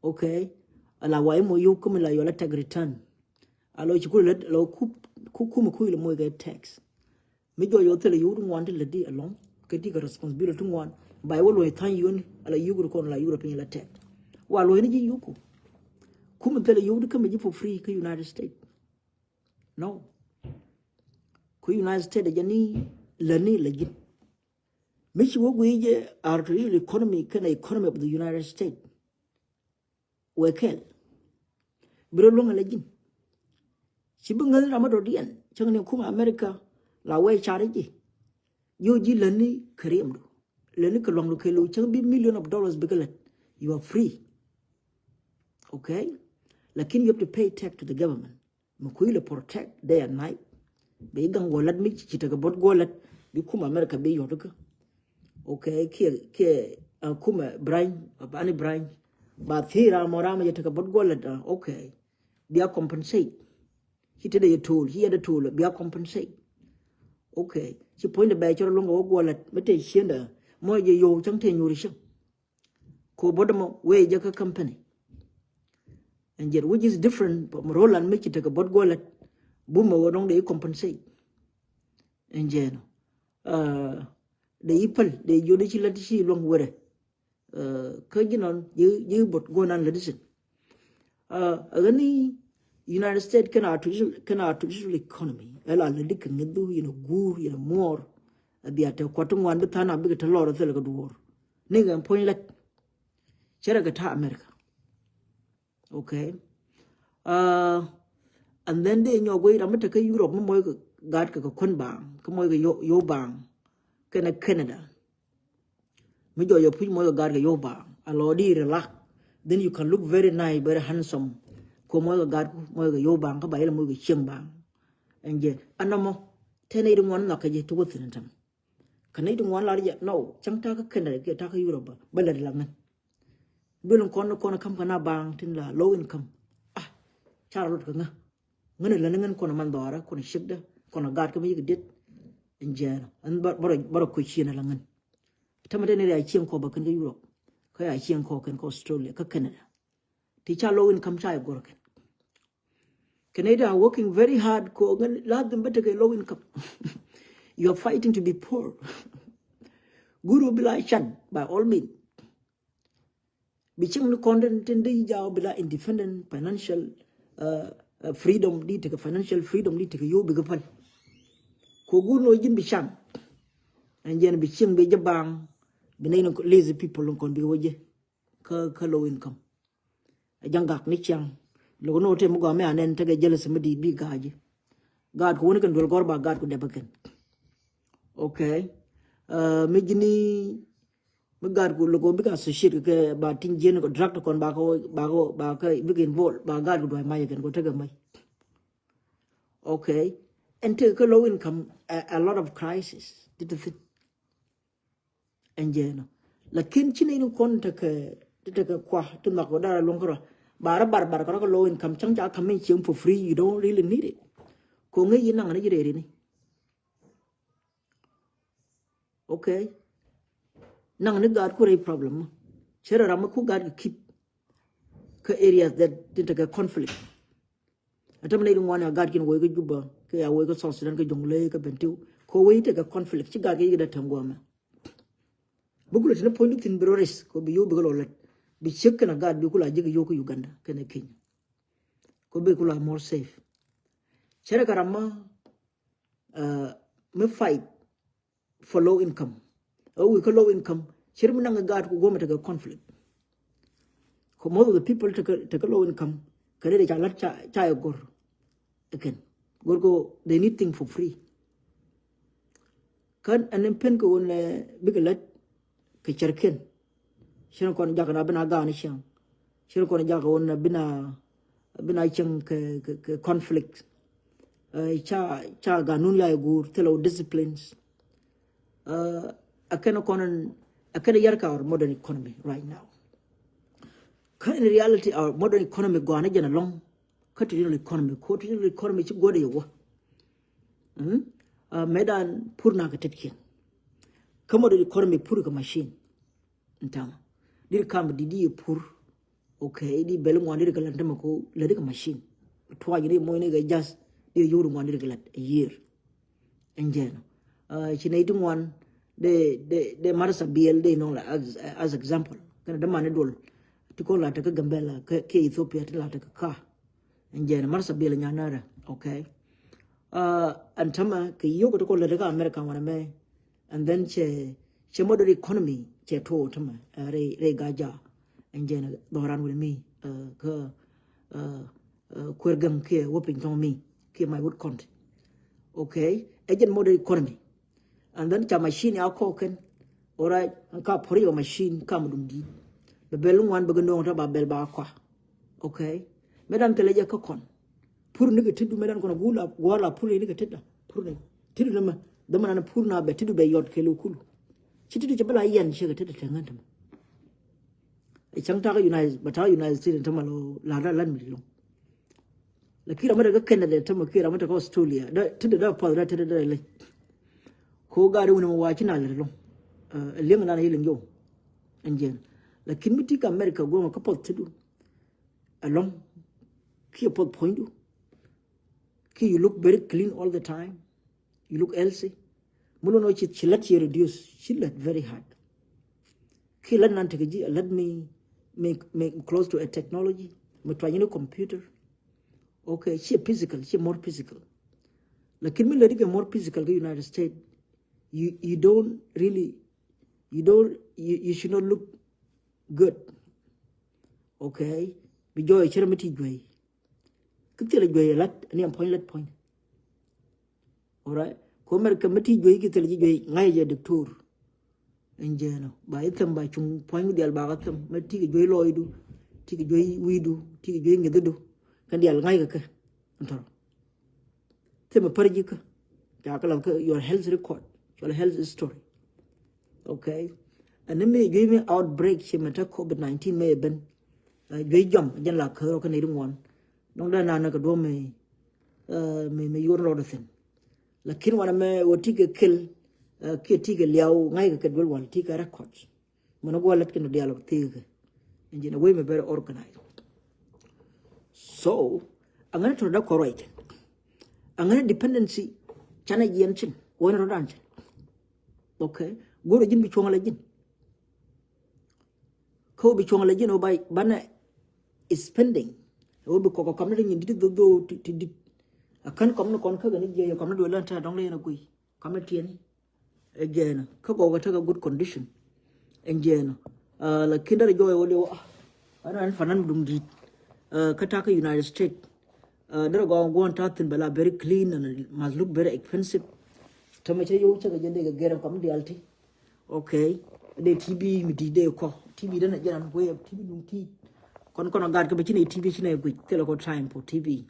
Okay. Ala wa imɔ yio̱w kä mi la yɔl a tax return. Alɔ ci ku lɛ lɔ ku ku mi ku ilɛ moc kɛ tax. Mi jɔɔc wä thilɛ yio̱w ti ŋuan ti lɛ di alɔŋ kɛ di kɛ responsibility ti ŋuan. Ba iwä luɔ̱ny tha̱a̱ŋ yio̱w ni ala yio̱w ri kɔn la yio̱w ri piny la tax. Wa luɔ̱ny ni ji̱ yio̱w ku. Ku mi thilɛ yio̱w ti kä mi ji̱ for free kä United States. No. Ku United States jɛ ni lɛ ni lɛ ji̱n. Mi ci wä guiy jɛ artificial economy kɛnɛ economy of the United States. Wee kɛl bi rɔ luäŋ a lɛ ji̱n. Ci bi ŋäth ram a dɔ̱diɛn cäŋ ni kum America la wee car ji̱. Yio̱w ji̱ lätni kɛ riɛmdu, lätni kɛ luaŋdu kɛ lo̱w cäŋ bi million of dollars bikɛ lät. You are free. Okay. Lakin you have to pay tax to the government. Mi kui̱ lɛ protect day and night. Bi gaŋ guɔ lat mi ci tekɛ bot guɔ lat bi kum America bi yɔt kä. Okay, kiɛ kiɛ uh, kumɛ branch, uh, ani branch. Ba thi ram mɔ ram jɛ tekɛ bot guɔ lat. Uh, okay. Bia compensate. Ci te de yɛ tool, ci yɛ de tool bia compensate. Okay. Ci puɔ̱ny de bɛ cɔr luŋ kɛ wä guɔ lat mi te ciendɛ mɔ jɛ yo̱w cäŋ te nyuri cäŋ. Ko bot mɔ wee jɛ kä company. And yet which is different from Roland mi ci tekɛ bot guɔ lat. Bumɛ wä dɔŋ de i compensate. And yet uh, de i päl de i jodi ci lat ci luɔŋ wɛrɛ. Uh, kä ji̱ nɔn ji̱ ji̱ bot guɔ nan lat isin. Uh, a gani United States kɛn artificial kɛn artificial economy. Ɛla lɛ dik kɛ ŋi̱dhu yɛn a guur yɛn a muɔɔr. A bia te kuat ti ŋuan bi tha̱a̱n a bikɛ te lɔr a thilɛ kɛ duɔ̱ɔ̱r. Ni ŋɛ puɔ̱ny lɛt. Cɛ rɛ kɛ ta̱a̱ America. Okay. Uh, and then dee nyɔk wei ram mi te kä Europe mi mɔc kɛ gat kɛ kɛ kuän baaŋ kä mɔc kɛ yo yo baaŋ. Kɛnɛ Canada. Mi jɔɔc a puc mɔc kɛ gat kɛ yio̱w baaŋ a lɔ di relax. Then you can look very nice, very handsome. Ko mɔc kɛ gat mɔc kɛ yio̱w baaŋ kä ba ilɛ mɔc kɛ cieŋ baaŋ. Ɛn jɛ anɔmɔ tɛn nɛy ti ŋuan nhɔk kɛ jɛ ti wä thi̱n tɛm. Kä nɛy ti ŋuan lar jɛ nɔ cäŋ takä Canada kiɛ takä Europe bä bä lät la ŋän. Duel in kɔn kɔn kam kɛ na baaŋ tin la low income. Ah, car lot kɛ ŋä. Ŋän la ni ŋän kɔn man dhɔra kɔn shikda kɔn gat kɛ mi yik dit. In jɛ ɛn bä bä bä kuc cien la ŋän. Tama tɛn ria cieŋ kɔ ba kɛn kä Europe. Kä ya cieŋ kɔ kɛn kä Australia kä Canada. Ti ca low income ca gor kɛn. Canada are working very hard ko ŋän la them better kɛ low income. You are fighting to be poor. Guru bila chan by all means. Bi cieŋ ni kɔn tin tin di jaw bila independent financial uh, uh, freedom di tekɛ financial freedom di tekɛ yo bi kɛ pal. Ko gur no jin bi chan. And jen bi cieŋ bi jɛ bang bi nɛy ni lazy people ni kɔn bi wä jɛ kä kä low income. A jaŋ gak ni ciaŋ. Lok ni wä te mi gɔam mi anɛn tekɛ jealous mi di bi gaji. Gaat ku wä ni kɛn duel gɔr ba gaat ku dɛp kɛn. Okay. Uh, mi jini mi gaat ku lok wä bika associate kɛ ba tin jien ko drug kɔn ba ko ba ko ba ko bika involve ba gaat ku duai mac kɛn ko tekɛ mac. Okay. And tekɛ kä low income a, a lot of crisis. Dit thin. Ɛn jɛ nɔ. Lakin ci nɛy ni kɔn tekɛ ti tekɛ kua ti nhɔk kɛ dara luɔ̱ŋ kärɔ. Bara bar bar kärɔ kɛ low income cäŋ ca ka̱m in cieŋ for free, you don't really need it. Ko ŋäc yi naŋ ni ji̱ rɛy rini. Okay. Naŋ ni gaat ku rɛy problem. Cɛ rɛ ram mi ku gaat kɛ keep kä areas that ti tekɛ conflict. Atam nɛy di ŋuan ya gat kin woi kä Juba kä ya woi kä South Sudan kä Jonglei kä Bentiu. Ko woi tekɛ conflict ci gat kä yik da tɛm guamɛ. Bi kulɛ tini puɔ̱ny di thin bi rɔ ris ko bi yow bi kä lɔ lɛt bi ciek kɛn a gat bi kula jik yow kä Uganda kɛn a Kenya. Ko bi kula more safe. Cɛrɛ ka ram ma mi fight for low income. Ɛ wi̱i̱ kä low income cir mi naŋ gaat ku guɔmɛ tekɛ conflict. Ko most of the people tekɛ tekɛ low income kɛ ri de ca lat ca ca yɛ gor. Ɛkɛn gor ko they need thing for free. Kän ɛn in pen kɛ wun bikɛ lat kɛ cɛr ken. Cir kɔn jak na bina gaan ciaŋ. Cir kɔn jak wun bina bina ciaŋ kɛ kɛ conflict. Ca ca ganun ya yɛ guur thilɛ wä disciplines. A kɛn kɔn a kɛn yar ka our modern economy right now. Kä in reality our modern economy gɔanɛ jɛn alɔŋ. Kä traditional economy ko traditional economy ci guɔdɛ yɛ wä. Mɛ dan pur na kɛ tet kiɛn. Kä modern economy pur kɛ machine. Ntaŋ Di kam di di pur. Okay, di bɛl ŋuan di kɛ lat tämɛ ko lät kɛ machine. Tuac ni moc ni kɛ jas di yur ŋuan di kɛ lat a year. Ɛn jɛn. Ci nɛy ti ŋuan de de de Marsa Biel de nɔŋ la as, as example. Kɛn de mani dol ti ko lat kɛ Gambela kɛ Ethiopia ti lat kɛ ka. Ɛn jɛn Marsa Biel nyanara. Okay. Ɛn tämɛ kɛ yio̱k ti ko lät kɛ America ŋuan mɛ. And then cɛ cɛ modern economy cɛ tuɔ tämɛ rɛy rɛy Gaja. Ɛn jɛn dhɔran wuni mi kä kuer gɛŋ kiɛ wä piny tɔŋ mi kiɛ my wood country. Okay, ɛ jɛn modern economy. And then ca machine ya kɔ kɛn. Alright, ɛn ka pori yɔ machine ka mudum di bɛ bɛl ŋuan bɛ gɛ no̱o̱ŋ ta ba bɛl ba kɔa. Okay, mɛ dan thilɛ jɛ kä kɔn. Pur ni kɛ tidu mɛ dan kɔn gula wala pur ni kɛ tida pur ni tidu ni mɛ dama nan pur na bɛ tidu bɛ yɔt kɛ lu kulu. Ci tidu cɛ bɛ la yɛn cɛ kɛ tida tɛ ŋan tɛ mɛ. Cäŋ takä United bɛ takä United States tämɛ la la la mi lɔŋ. Lakin ramɛ tɛ kä Canada tämɛ ki ramɛ tɛ kä Australia da tida da pa da tida da lɛ. Ko gari wuni mɛ wa ci na lɛ lɔŋ. Liŋ na ni liŋ jɔw. Ɛn jɛn. Lakin mi ti kä America goma kä pɔth tidu. Alɔŋ kiɛ puɔth puɔ̱nydu. Kiɛ you look very clean all the time. You look healthy. Mi lon ɔ ci ci lät ci reduce ci lät very hard. Kiɛ lät nan tekɛ ji̱ a lät mi mi mi close to a technology mi tuany ni computer. Okay, ci physical ci more physical. Lakin mi lät ikɛ more physical kä United States. You you don't really you don't you, you should not look good. Okay, bi jɔɔy cɛ rɛ mi ti juey. Kä thilɛ juey lat ni am puɔ̱ny lat puɔ̱ny. Alright, ko America mi ti juey ki thilɛ ji̱ juey ŋa̱c jɛ doctor. Ɛn jɛn ɔ ba i̱ thɛm ba cuŋ puɔ̱ny dial ba kä thɛm mi ti kɛ juey lɔɔydu, ti kɛ juey wi̱i̱du, ti kɛ juey ŋi̱thdu. Kɛn dial ŋa̱c kɛ kɛ ɛn tɔrɔ. Thimɛ pär jikä ca kɛ lath kä your health record, your health history. Okay. Ɛn ni mi juey mi outbreak ci mɛ te covid nineteen mɛ ben. Juey jɔm jɛn la kärɔ kä nɛy ri ŋuan. Dɔŋ dee nan kɛ duɔ̱m mi mi mi yuɔr rɔɔd thin. Lakin wanɛ mɛ wä ti kɛ kel kiɛ ti kɛ liaw ŋa̱c kɛ kɛ duel wal ti kɛ record. Mën a guɔ lät kɛn dial ɔ thiek kɛ. Ɛn jɛn a wee mɛ bɛr organize. So aŋänä tɔ̱ da kɔrɔc kɛn aŋänä dependency. Canɛ jiɛn cin wä ni rɔ̱dan cin. Okay, go̱rɛ ji̱n bi cuɔ̱ŋ la ji̱n. Kä wä bi cuɔ̱ŋ la ji̱n wä ba banɛ spending. Wä bi kɔk kɔm ni te nyin dit dho̱dho̱ ti dit. A kän kɔm ni kɔn kä kɛ ni jiɛ yɛ kɔm ni duel län tɛ dɔŋ lɛ yɛn a guiy. Kɔm ni tiɛni. Ɛ jɛɛnä kä gɔw kɛ tekɛ good condition. Ɛn jɛɛnä. Lakin derɛ jɔɔy wä liw a ɛn ɛn fanan dum di̱i̱t. Kä ta̱ kä United States derɛ gɔw guɔ̱n ta̱ thi̱n bɛ la very clean and must look very expensive. Tämɛ cɛ yow cɛ kɛ jɛ dee kɛ gɛrɛ kɔm dial ti. Okay. Dee T V mi di̱i̱t dee kɔ T V denɛ jɛn an kuɛ T V dum ti. Kɔn kɔn a gat kä bɛ ci nɛ T V ci nɛ guic thilɛ kɔ time for T V.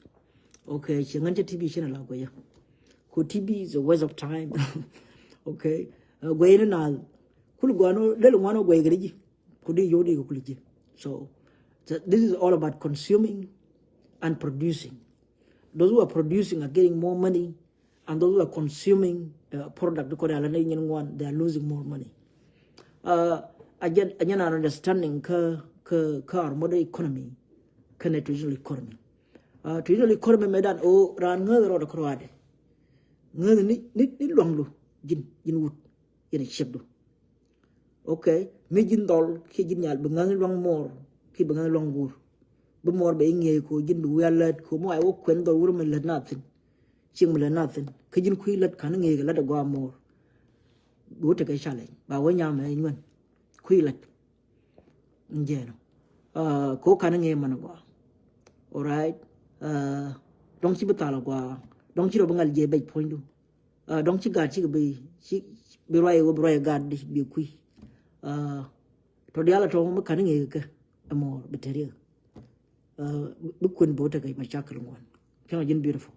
Okay, ci ŋän cɛ T V ci nɛ la guic. Ko T V is a waste of time. Okay. Guɛy ni naath kul guan lel ŋuan guɛy kɛ ri ji̱. Ko di yow di kɛ kul ji̱. So this is all about consuming and producing. Those who are producing are getting more money, and those who are consuming product kɔ di ala ni nyin ŋuan, they are losing more money. A jɛn a understanding kä kä kä our modern economy. Kä ni traditional economy. Traditional economy mɛ dan o ran ŋäth rɔɔdɛ kä rɔɔdɛ. Ŋäth ni ni luaŋdu ji̱n ji̱n wut yɛn a ciɛkdu. Okay, mi ji̱n dhɔl kiɛ ji̱n nyal bi ŋäth luaŋ muɔɔr kiɛ bi ŋäth luaŋ guur. Bi muɔɔr bɛ iŋiey ko ji̱n bi wi̱i̱ a lät ko mi wa iwä kuɛn dhɔl wurɛ mi lät na thi̱n. Cieŋ mi lät na thi̱n kä ji̱n kui̱ lät ka̱n iŋiey kɛ lät a gɔaa muɔɔr. Bi wä tekɛ challenge ba wä nyam ɛ nyuɛn kui̱ lät. Njɛɛnɔ ko ka̱n iŋiey man a gɔaa. Alright. Dɔ̱ŋ ci bi thal a gɔaa dɔ̱ŋ ci rɔ bi ŋal jiɛ bɛc puɔ̱nydu. Dɔ̱ŋ ci gaat cikɛ bi ci bi ruac wä bi ruac gaat di bi kui̱. Tɔ dial a tɔ mi ka̱n iŋi̱i̱k kɛ ɛmɔ bi te riɛk. Bi kuën bi wä tekɛ macakɛl ŋuan. Piɛŋ a ji̱n beautiful.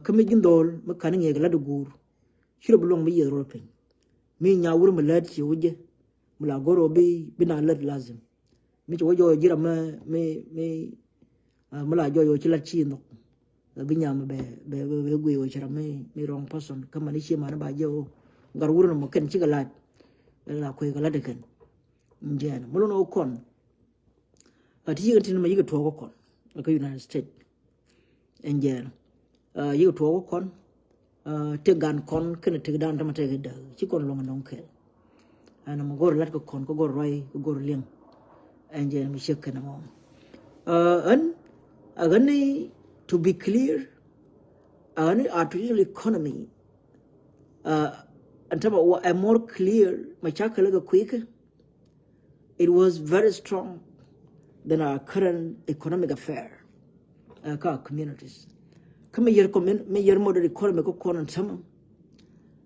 Kä mi ji̱n dhɔl mi ka̱n iŋi̱i̱k lat i̱ guur. Ci rɔ bi luɔ̱ŋ mi yieth rɔ piny. Mi nya wur mi lät ci wä jɛ mi la go̱r wä bi bi na lät lazim. Mi ci wä jɔɔc ji̱ ram mi mi mi la jɔɔc wä ci lat ci nhɔk. Bi nyam bɛ bɛ bɛ guiy wä ci ram mi mi wrong person kä mani ci mani ba jɛ wä. Gat wur ni mɔ kɛn cikɛ lat. La kueek lat kɛn. Ɛn jɛn mi lon ɔ kɔn. A ti yikɛ tin ma yikɛ tuɔɔk ɔ kɔn kä United States. Ɛn jɛn yikɛ tuɔɔk ɔ kɔn. Tëk gan kɔn kɛnɛ tëk dan tamɛ tëk däk ci kɔn luɔŋ nɔŋ kɛl. Ɛn mɛ gor lat kɛ kɔn kɛ gor ruay kɛ gor liɛŋ. Ɛn jɛn mi ciek kɛnɛ mɔ. Ɛn a ɣän ni, to be clear, a ɣän ni artificial economy. Ɛn tamɛ wa ɛ more clear mɛ ca kɛl kɛ kui̱ kɛ. It was very strong than our current economic affair. Kä communities kä mi yɛr commun mi yɛr modern economy kä kɔn in term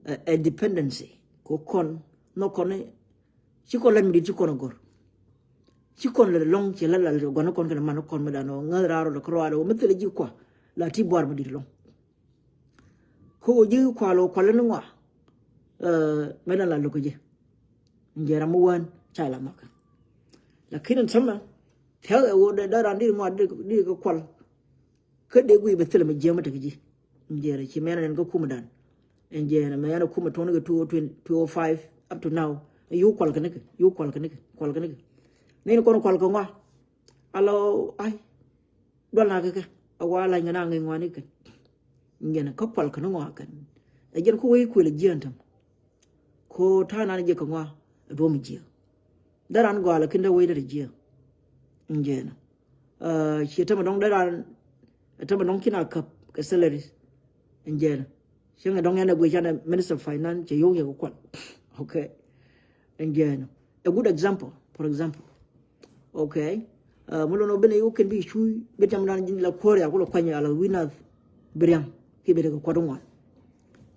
a dependency kɛ kɔn nɔ kɔn. Ci kɔn lat mi dit ci kɔn a gor. Ci kɔn lɛ lɔŋ ci la lal guan kɔn kɛn man kɔn mi dan ɔ ŋäth rar ɔ kɛ ruaad ɔ mi thil ji kua la ti buar mi dit lɔŋ. Kä wä ji̱ kual wä kual ni ŋua. Mɛ dan la luk ji̱. Njɛ ram mi wän ca la mak. Lakin in sɛmɛ thiak ɛ wä dee ran dir ŋua dir kɛ kual. Kä dee gui bɛ thil mi jiäm tek ji̱. Njɛ rɛ ci mɛn nen kä kum dan. Njɛ rɛ mɛ yan kum twenty two, two oh five up to now. Yu kual kɛ nikɛ, yu kual kɛ nikɛ, kual kɛ nikɛ. Nen kɔn kual kɛ ŋua. Alo ai. Dual na kɛ kɛ a wa la̱ny kɛ na ŋɛny ŋuani kɛ. Njɛn kä kual kɛ ni ŋua kɛn ɛ jɛn kä wee kuël jiɛn täm. Ko ta̱a̱ nan jiɛ kɛ ŋua ɛ duɔm jiɛ. Dee ran gɔal ɛ kin dee wee dee jiɛ. Njɛn ciɛ tämɛ dɔŋ dee ran tämɛ dɔŋ kin a käp kɛ salary. Njɛn cieŋ ɛ dɔŋ yɛn ɛ guic can ɛ minister of finance cɛ yo̱w yɛ kɛ kual. Okay. Njɛn a good example, for example. Okay. Mi lon ɔ ben a yo̱w kɛn bi cuy bi tiam dan ji̱n la kuɔr ya kulɛ kuany ya la wi̱n nath bi riaŋ ki bi tek kuat ŋuan.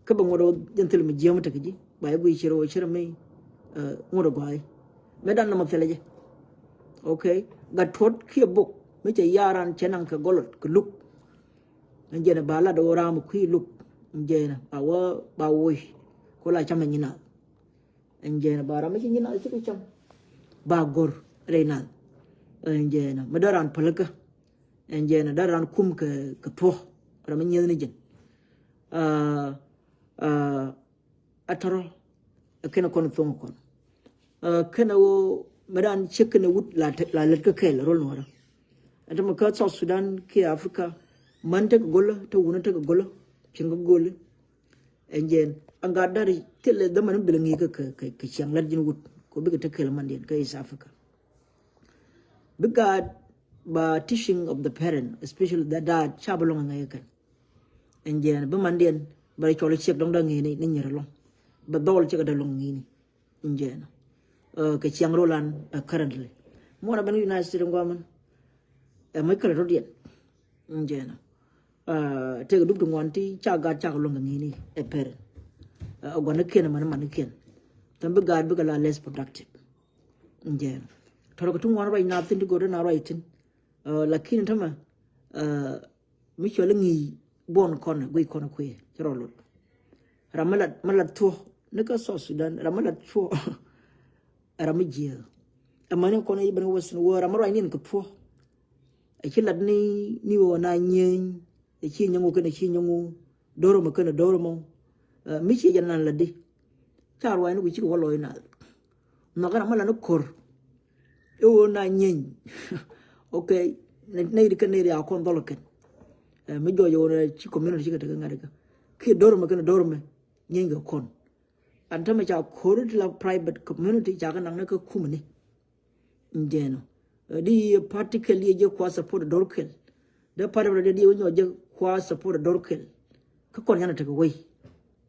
Kä bɛ ŋuɔt ɔ jɛn thil mi jiäm tek ji̱ ba yɛ gui cir ɔ cir mi ŋuɔt ɔ gɔay. Mɛ dan nɔmɔ thilɛ jɛ. Okay. Gat tuɔt kiɛ bok mi cɛ yaran cɛ naŋ kɛ gɔlɔt kɛ luk. Njɛn ba lat ɔ ram kui̱ luk. Njɛn ba wä ba woc. Ko la cam ɛ nyi nath. Ɛn jɛn ba ram mi ci nyin a ci kɛ cam ba gor rɛy nath. Ɛn jɛn mi dee ran pälikä. Ɛn jɛn dee ran kum kɛ kɛ thuɔ ram mi nyieth ni jɛn. A tɔrɔ kɛn kɔn thoŋ kɔn. Kɛn wo mi ran cik kɛn wut la lät kä kɛl rol nuɔrä. Ɛn tämɛ kä South Sudan kiɛ Africa. Man tek golä te wun tek golä cin kä goli. Ɛn jɛn an gaat dari thilɛ dhamani bil ŋi̱i̱kä kɛ ciaŋ lat ji̱n wut ko bikɛ te kɛl mandiɛn kä East Africa. Bi gaat ba teaching of the parent especially the dad ca bi lɔŋ a ŋäc kɛn. Ɛn jɛn bi mandiɛn bɛ rɛ cɔl ciek dɔŋ da ŋi̱i̱ni ni nyɛr lɔŋ bɛ dhɔl ciek da lɔŋ ŋi̱i̱ni. Ɛn jɛn kɛ ciaŋ rolan currently muɔn a ben United States ŋuamin. Ɛ mec kɛl rɔ̱diɛn. Njɛn tek dup ti ŋuan ti ca gat cak luɔ̱ŋ kɛ ŋi̱ni ɛ pɛr. Ɛ gua̱n ni kiɛn mani mani kiɛn. Thɛm bi gat bikɛ la less productive. Njɛn tɔrɔ kɛ ti ŋuan ruac na thin ti go̱o̱r na ruac thin. Lakin tämɛ mi cɔl iŋi̱i̱c buɔn kɔn guic kɔn kui̱ ci rɔ lot. Ram mi lat mi lat thuɔ ni kä South Sudan ram mi lat thuɔ. Ram mi jiääk. Ɛ mani kɔn i̱ ben Western world ram mi ruac niɛn kɛ thuɔ. Ɛ ci lat ni ni wä na nyieny. Ɛ ci nyɛŋu kɛn ɛ ci nyɛŋu. Dor mɔ kɛn ɛ dor mɔ. Mi ci jɛ nan lat di. Ca ruac ni ku ci wä lɔc na. Nhɔk kɛn ram mi lat ni kor. Ɛ wä na nyieny. Okay. Nɛy di kɛn nɛy di a kɔn dhɔl kɛn. Mi jɔc ɛ wä na ci community ci kɛ tekɛ ŋa̱t kɛ kiɛ dor mɔ kɛn ɛ dor mɔ. Nyieny kɛ kɔn. An tämɛ ca kor ti la private community ca kɛ naŋ ni kä kumni. Njɛn ɔ di party kɛl di jɛ kua support dor kɛl. Dee party bɛ di wä nyɔ jɛ kua support dor kɛl. Kä kɔn yan tekɛ wei.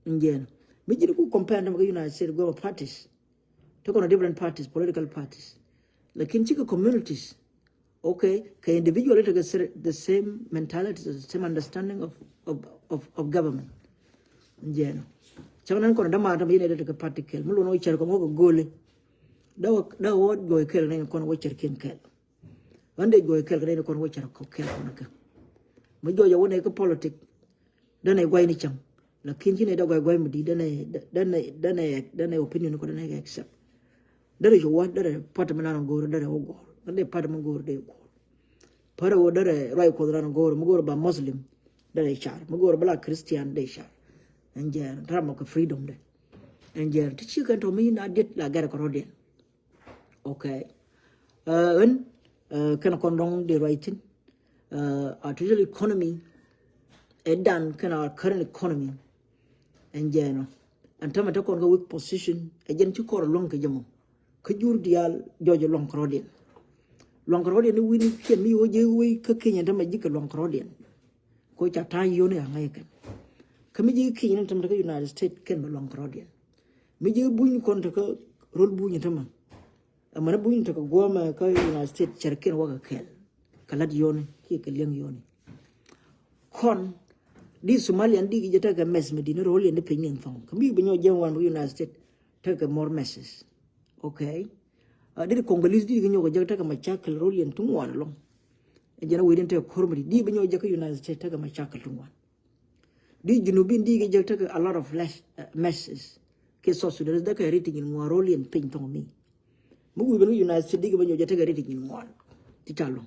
Njɛn ɔ mi ji̱n ku compare tämɛ kä United States gɔmɛ parties. Te kɔn different parties, political parties. Lakin cikɛ communities. Okay, kɛ individual tekɛ the same mentality, the same understanding of of of, of government. Njɛn ɔ cak nan kɔn dama tam yɛn ɛ tekɛ party kɛl mi lon ɔ cɛr kɔn wä kɛ goli. Da wä da wä gɔy kɛl nan kɔn wä cɛr kiɛn kɛl. Ɣän dee juɔc kɛl kɛ dee ni kɔn wä cär kɔk kɛl kɔn kɛ. Mi juɔc a wä nɛ kä politik. Dee nɛ guay ni cäŋ. Lakin ci nɛ dee guay guay mi di dee nɛ dee nɛ dee nɛ opinion kɔ dee nɛ accept. Dee rɛ ci wä dee rɛ party mi nan go̱o̱r dee rɛ wä go̱o̱r. Ɣän dee party mi go̱o̱r dee go̱o̱r. Party wä dee rɛ ruac kuɔth nan go̱o̱r mi go̱o̱r ba Muslim. Dee rɛ car mi go̱o̱r ba la Christian dee car. Ɛn jɛɛn tara mɔ kɛ freedom dee. Ɛn jɛɛn ti ci kɛn tɔ mi na diet la gɛr kɛ rɔdiɛn. Okay. Ɣän kɛn kɔn dɔŋ di ruac thin. Artificial economy ɛ dan kɛn our current economy. Ɛn jɛɛnɔ ɛn tämɛ te kɔn kä weak position ɛ jɛn ci kɔr luɔ̱ŋ kɛ jɛ mɔ. Kä jur diaal jɔc luɔ̱ŋ kɛ rɔ̱diɛn. Luɔ̱ŋ kɛ rɔ̱diɛn ni wi̱ni piɛn mi wä jɛ wei kä Kenya ɛn tämɛ ji̱ kɛ luɔ̱ŋ kɛ rɔ̱diɛn. Ko ca ta̱a̱ yio̱ni a ŋa̱c kɛn. Kä mi ji̱ Kenya ni tämɛ te kä United States kɛn bɛ luɔ̱ŋ kɛ rɔ̱diɛn. Mi ji̱ buny kɔn te kä rol buny tämɛ. Ɛmɛn buny te kä guɔmɛ kä United States cɛr kɛn wä kɛ kɛl. Kɛ lat yio̱ni kiɛ kɛ liɛŋ yio̱ni. Kɔn di Somalian di ki jɛ tekɛ mess mi di ni rol yɛn di piny ni thɔŋ. Kä mi bi nyɔ jɛ wan bi United States tekɛ more messes. Okay. Di Congolese di ki nyɔ kɛ jɛ tekɛ machakil rol yɛn tuŋ wan alɔŋ. Ɛ jɛn a wee di tekɛ kor mi di di bi nyɔ jɛ kä United States tekɛ machakil tuŋ wan. Di Junubin di kɛ jɛ tekɛ a lot of less messes. Kɛ South Sudanese dee kɛ riti nyin ŋuan rol yɛn piny thɔŋ mi. Mi wi̱i̱ ben kä United States di kɛ ben nyɔ jɛ tekɛ riti nyin ŋuan. Ti ca luŋ.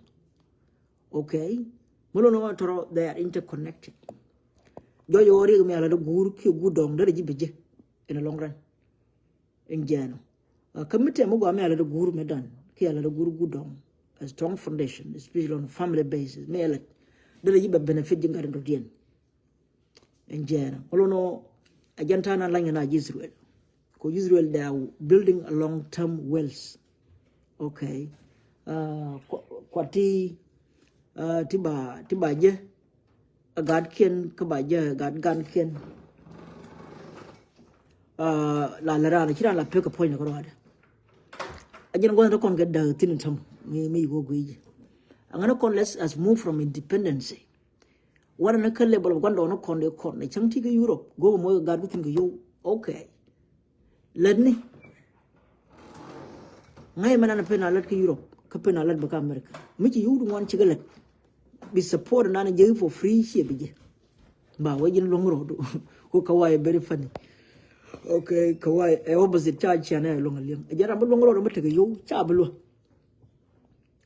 Okay. Mi lo̱n ŋuan tɔrɔ they are interconnected. Jɔc ɣɔɔ riek mi ala dee guur kiɛ guur dɔŋ dee ji̱ bi jɛ in a long run. In jɛɛnɔ. Kä mi tɛm mi gɔaa mi ala dee guur mi dan kiɛ ala dee guur guur dɔŋ. A strong foundation, especially on a family basis. Mi ala dee ji̱ bɛ benefit ji̱ ŋa̱t in dɔ̱diɛn. In jɛɛnɔ ŋulo nɔ a jɛn ta̱a̱ na la̱ny na ji̱ Israel. Ko Israel they are building a long term wealth. Okay. Kuat ti ti ba ti ba jɛ a gatkiɛn kä ba jɛ a gat gankiɛn. La lɛ raan ci raan la pek a puɔ̱ny ni kä ruaadɛ. A jɛn gua̱th ni kɔn kɛ däk thin in täm mi mi wä guic. A ŋän ni kɔn let's us move from independency. Wanɛ ni kä level of guandɔɔŋni kɔn dee kɔn ni cäŋ ti kä Europe go̱o̱k moc kɛ gat ku thi̱n kɛ yow. Okay. Lät ni ŋa̱c mɛ nan pen a lät kä Europe kä pen a lät bä kä America. Mi ci yow di ŋuan ci kä lät bi support nan jɛ for free ciɛ bi jɛ. Ba wä ji̱n luɔ̱ŋ rɔɔdu. Ko kɛ wa̱a̱ very funny. Okay, kɛ wa̱a̱ ɛ opposite ca cian ɛ luɔ̱ŋ a liɛŋ ɛ jɛ ram bi luɔ̱ŋ rɔɔdu mi tekɛ yow ca bi luɔ̱ŋ.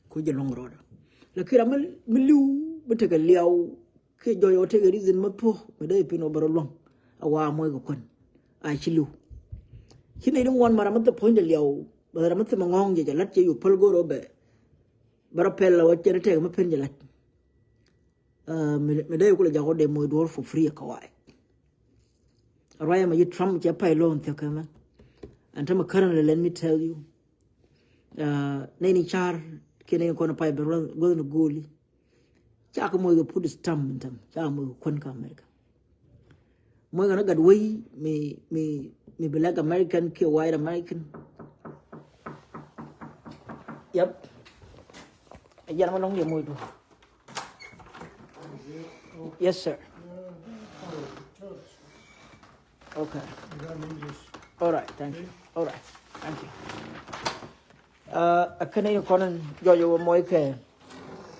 Ku jɛ luɔ̱ŋ rɔɔdä. Lakin ram mi li̱w mi tekɛ liaw kiɛ jɔyɔ tekɛ reason mi thuɔ̱k mi dee pin ɔ bɛ rɔ luɔ̱ŋ. A wa muɔc kɛ kuän a ci li̱w. Ci nɛy ti ŋuan ma ram mi thil puɔ̱nydɛ liaw bɛ ram mi thil mi ŋɔ̱ɔ̱ŋ jɛ jɛ la̱t cɛ yu päl go̱r ɔ bɛ. Bɛ rɔ pɛl ɔ cɛ ni tɛk mi pen jɛ la̱t. Mi dee kulɛ jak wä dee moc duɔ̱ɔ̱r for free ɛ kɛ wa̱a̱. Ruac ɛmɛ ji̱ Trump cɛ pay loan thiäk kɛ mɛ. Ɛn tämɛ currently let me tell you. Nɛy ni car kiɛ nɛy ni kɔn pay bɛ guäth ni go̱o̱li. Ca kɛ moc kɛ put stamp in tämɛ ca kɛ moc kɛ kuän kä America. Moc kɛ ni gat wei mi mi mi black American kiɛ white American. Yep. Ɛ jɛn ma lɔŋ diɛ moc du. Yes sir. Okay. All right, thank you. All right, thank you. Ɛ kɛn in kɔn in jɔc wä moc kɛ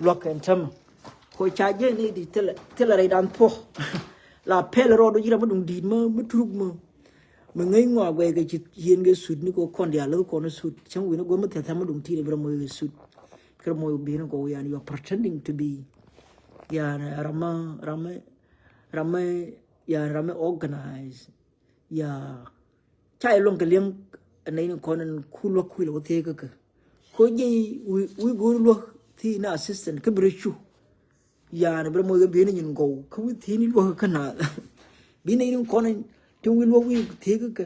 luak kɛn tämɛ. Ko ca jɛ ni di thilɛ thilɛ rɛy dan thuɔ. La pɛl rɔɔd wä ji̱ ram mi duŋ di̱i̱t mä mi turuk mä. Mi ŋäc ŋɔak guɛy kɛ ci yieen kɛ sut ni kɛ kɔn diaal lä kɔn sut cäŋ wi̱n guäm mi thia̱thia̱ mi duŋ ti̱i̱t bi rɔ moc kɛ sut. Kɛ rɔ moc bi̱i̱n kɔ wi̱i̱ an you are pretending to be. Yan ram mi ram mi ram mi yan ram mi organize. Ya ca yɛ luɔ̱ŋ kɛ liɛŋ. Nɛy ni kɔn in ku luäk kuil wä thiee kä kä. Ko jiɛc wi̱i̱ go̱o̱r luäk thi̱i̱ ni assistant kä bi rɔ cu. Yan bi rɔ moc kɛ bi̱i̱n nyin gɔw kä wi̱i̱ thi̱i̱n luäk kä naath. Bi nɛy ni kɔn in tin wi̱i̱ luäk wi̱i̱ thiee kä kä.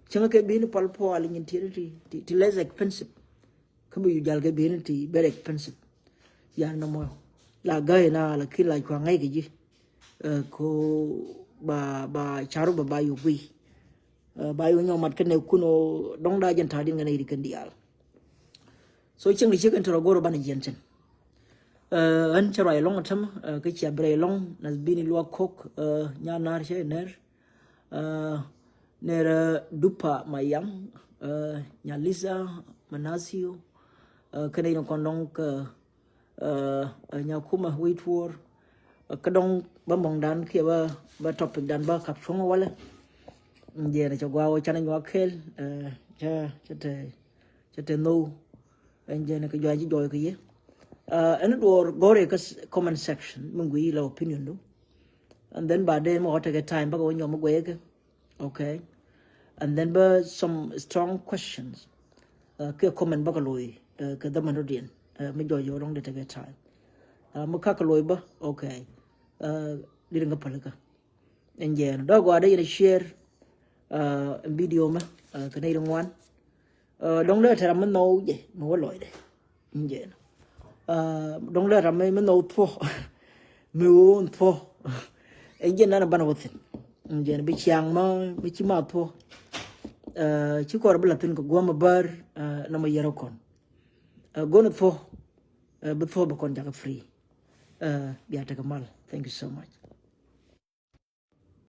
Cäŋ kɛ bi̱i̱n pal pual nyin tiɛt ti ti less expensive. Kä bi yu jal kɛ bi̱i̱n ti very expensive. Yan nɔmɔ la ga̱y na la ki la cua ŋa̱c kɛ ji̱. Ko ba ba caru ba ba yu guiy. Ba yu nyɔmat kɛ nɛ kun o dɔŋ da jɛn ta̱a̱ din kɛ nɛ yiri kɛn diaal. So cieŋ ni ciek ɛn tɔrɔ go̱r banɛ jiɛn cin. Ɛn cɛ ruac ɛlɔŋ ɛtäm kä cia bi rɛy ɛlɔŋ nath bini luak kok. Nya nar cɛ nɛr. Nɛr Dupa Mayaŋ, Nya Lisa Manasio. Kɛnɛ in kɔn dɔŋ kä Nya Kuma Witwor. Kä dɔŋ ba mɔŋdan kiɛ ba ba topic dan ba kap cuɔ̱ŋ walɛ. Jɛn cɛ gua wä canɛ nyuak kɛl. Cɛ cɛ te cɛ te nho̱w. Ɛn jɛn kɛ juac ji̱ jɔɔy kɛ yɛ. Ɛn duɔɔr gɔrɛ kä comment section mi gui la opinion du. And then ba dee mi wä tekɛ time bakɛ wä nyɔm mi guɛyɛ kɛ. Okay. And then ba some strong questions. Kɛ comment bä kɛ looi kɛ dhamandɔ diɛn mi jɔɔc yɛ wä dɔŋ di tekɛ time. Mi kak kɛ looi bä, okay. Di di ŋä pälikä. Ɛn jɛn dɔ̱k gɔaa dee yɛn share video mɛ kɛ nɛy di ŋuan. Dɔŋ dee tɛr mi nhɔw jɛ mi wä lɔcdɛ. Ɛn jɛn dɔŋ dee tɛr mi nhɔw thuɔ mi wä wä thuɔ. Ɛn jɛn nan banɛ wä thin. Ɛn jɛn bi ciaŋ ma mi ci ma thuɔ. Ci kɔr bi la thin kɛ guam a bär na ma yɛr a kɔn. Gon a thuɔ bi thuɔ bi kɔn jakä free. Bia tekɛ mal. Thank you so much.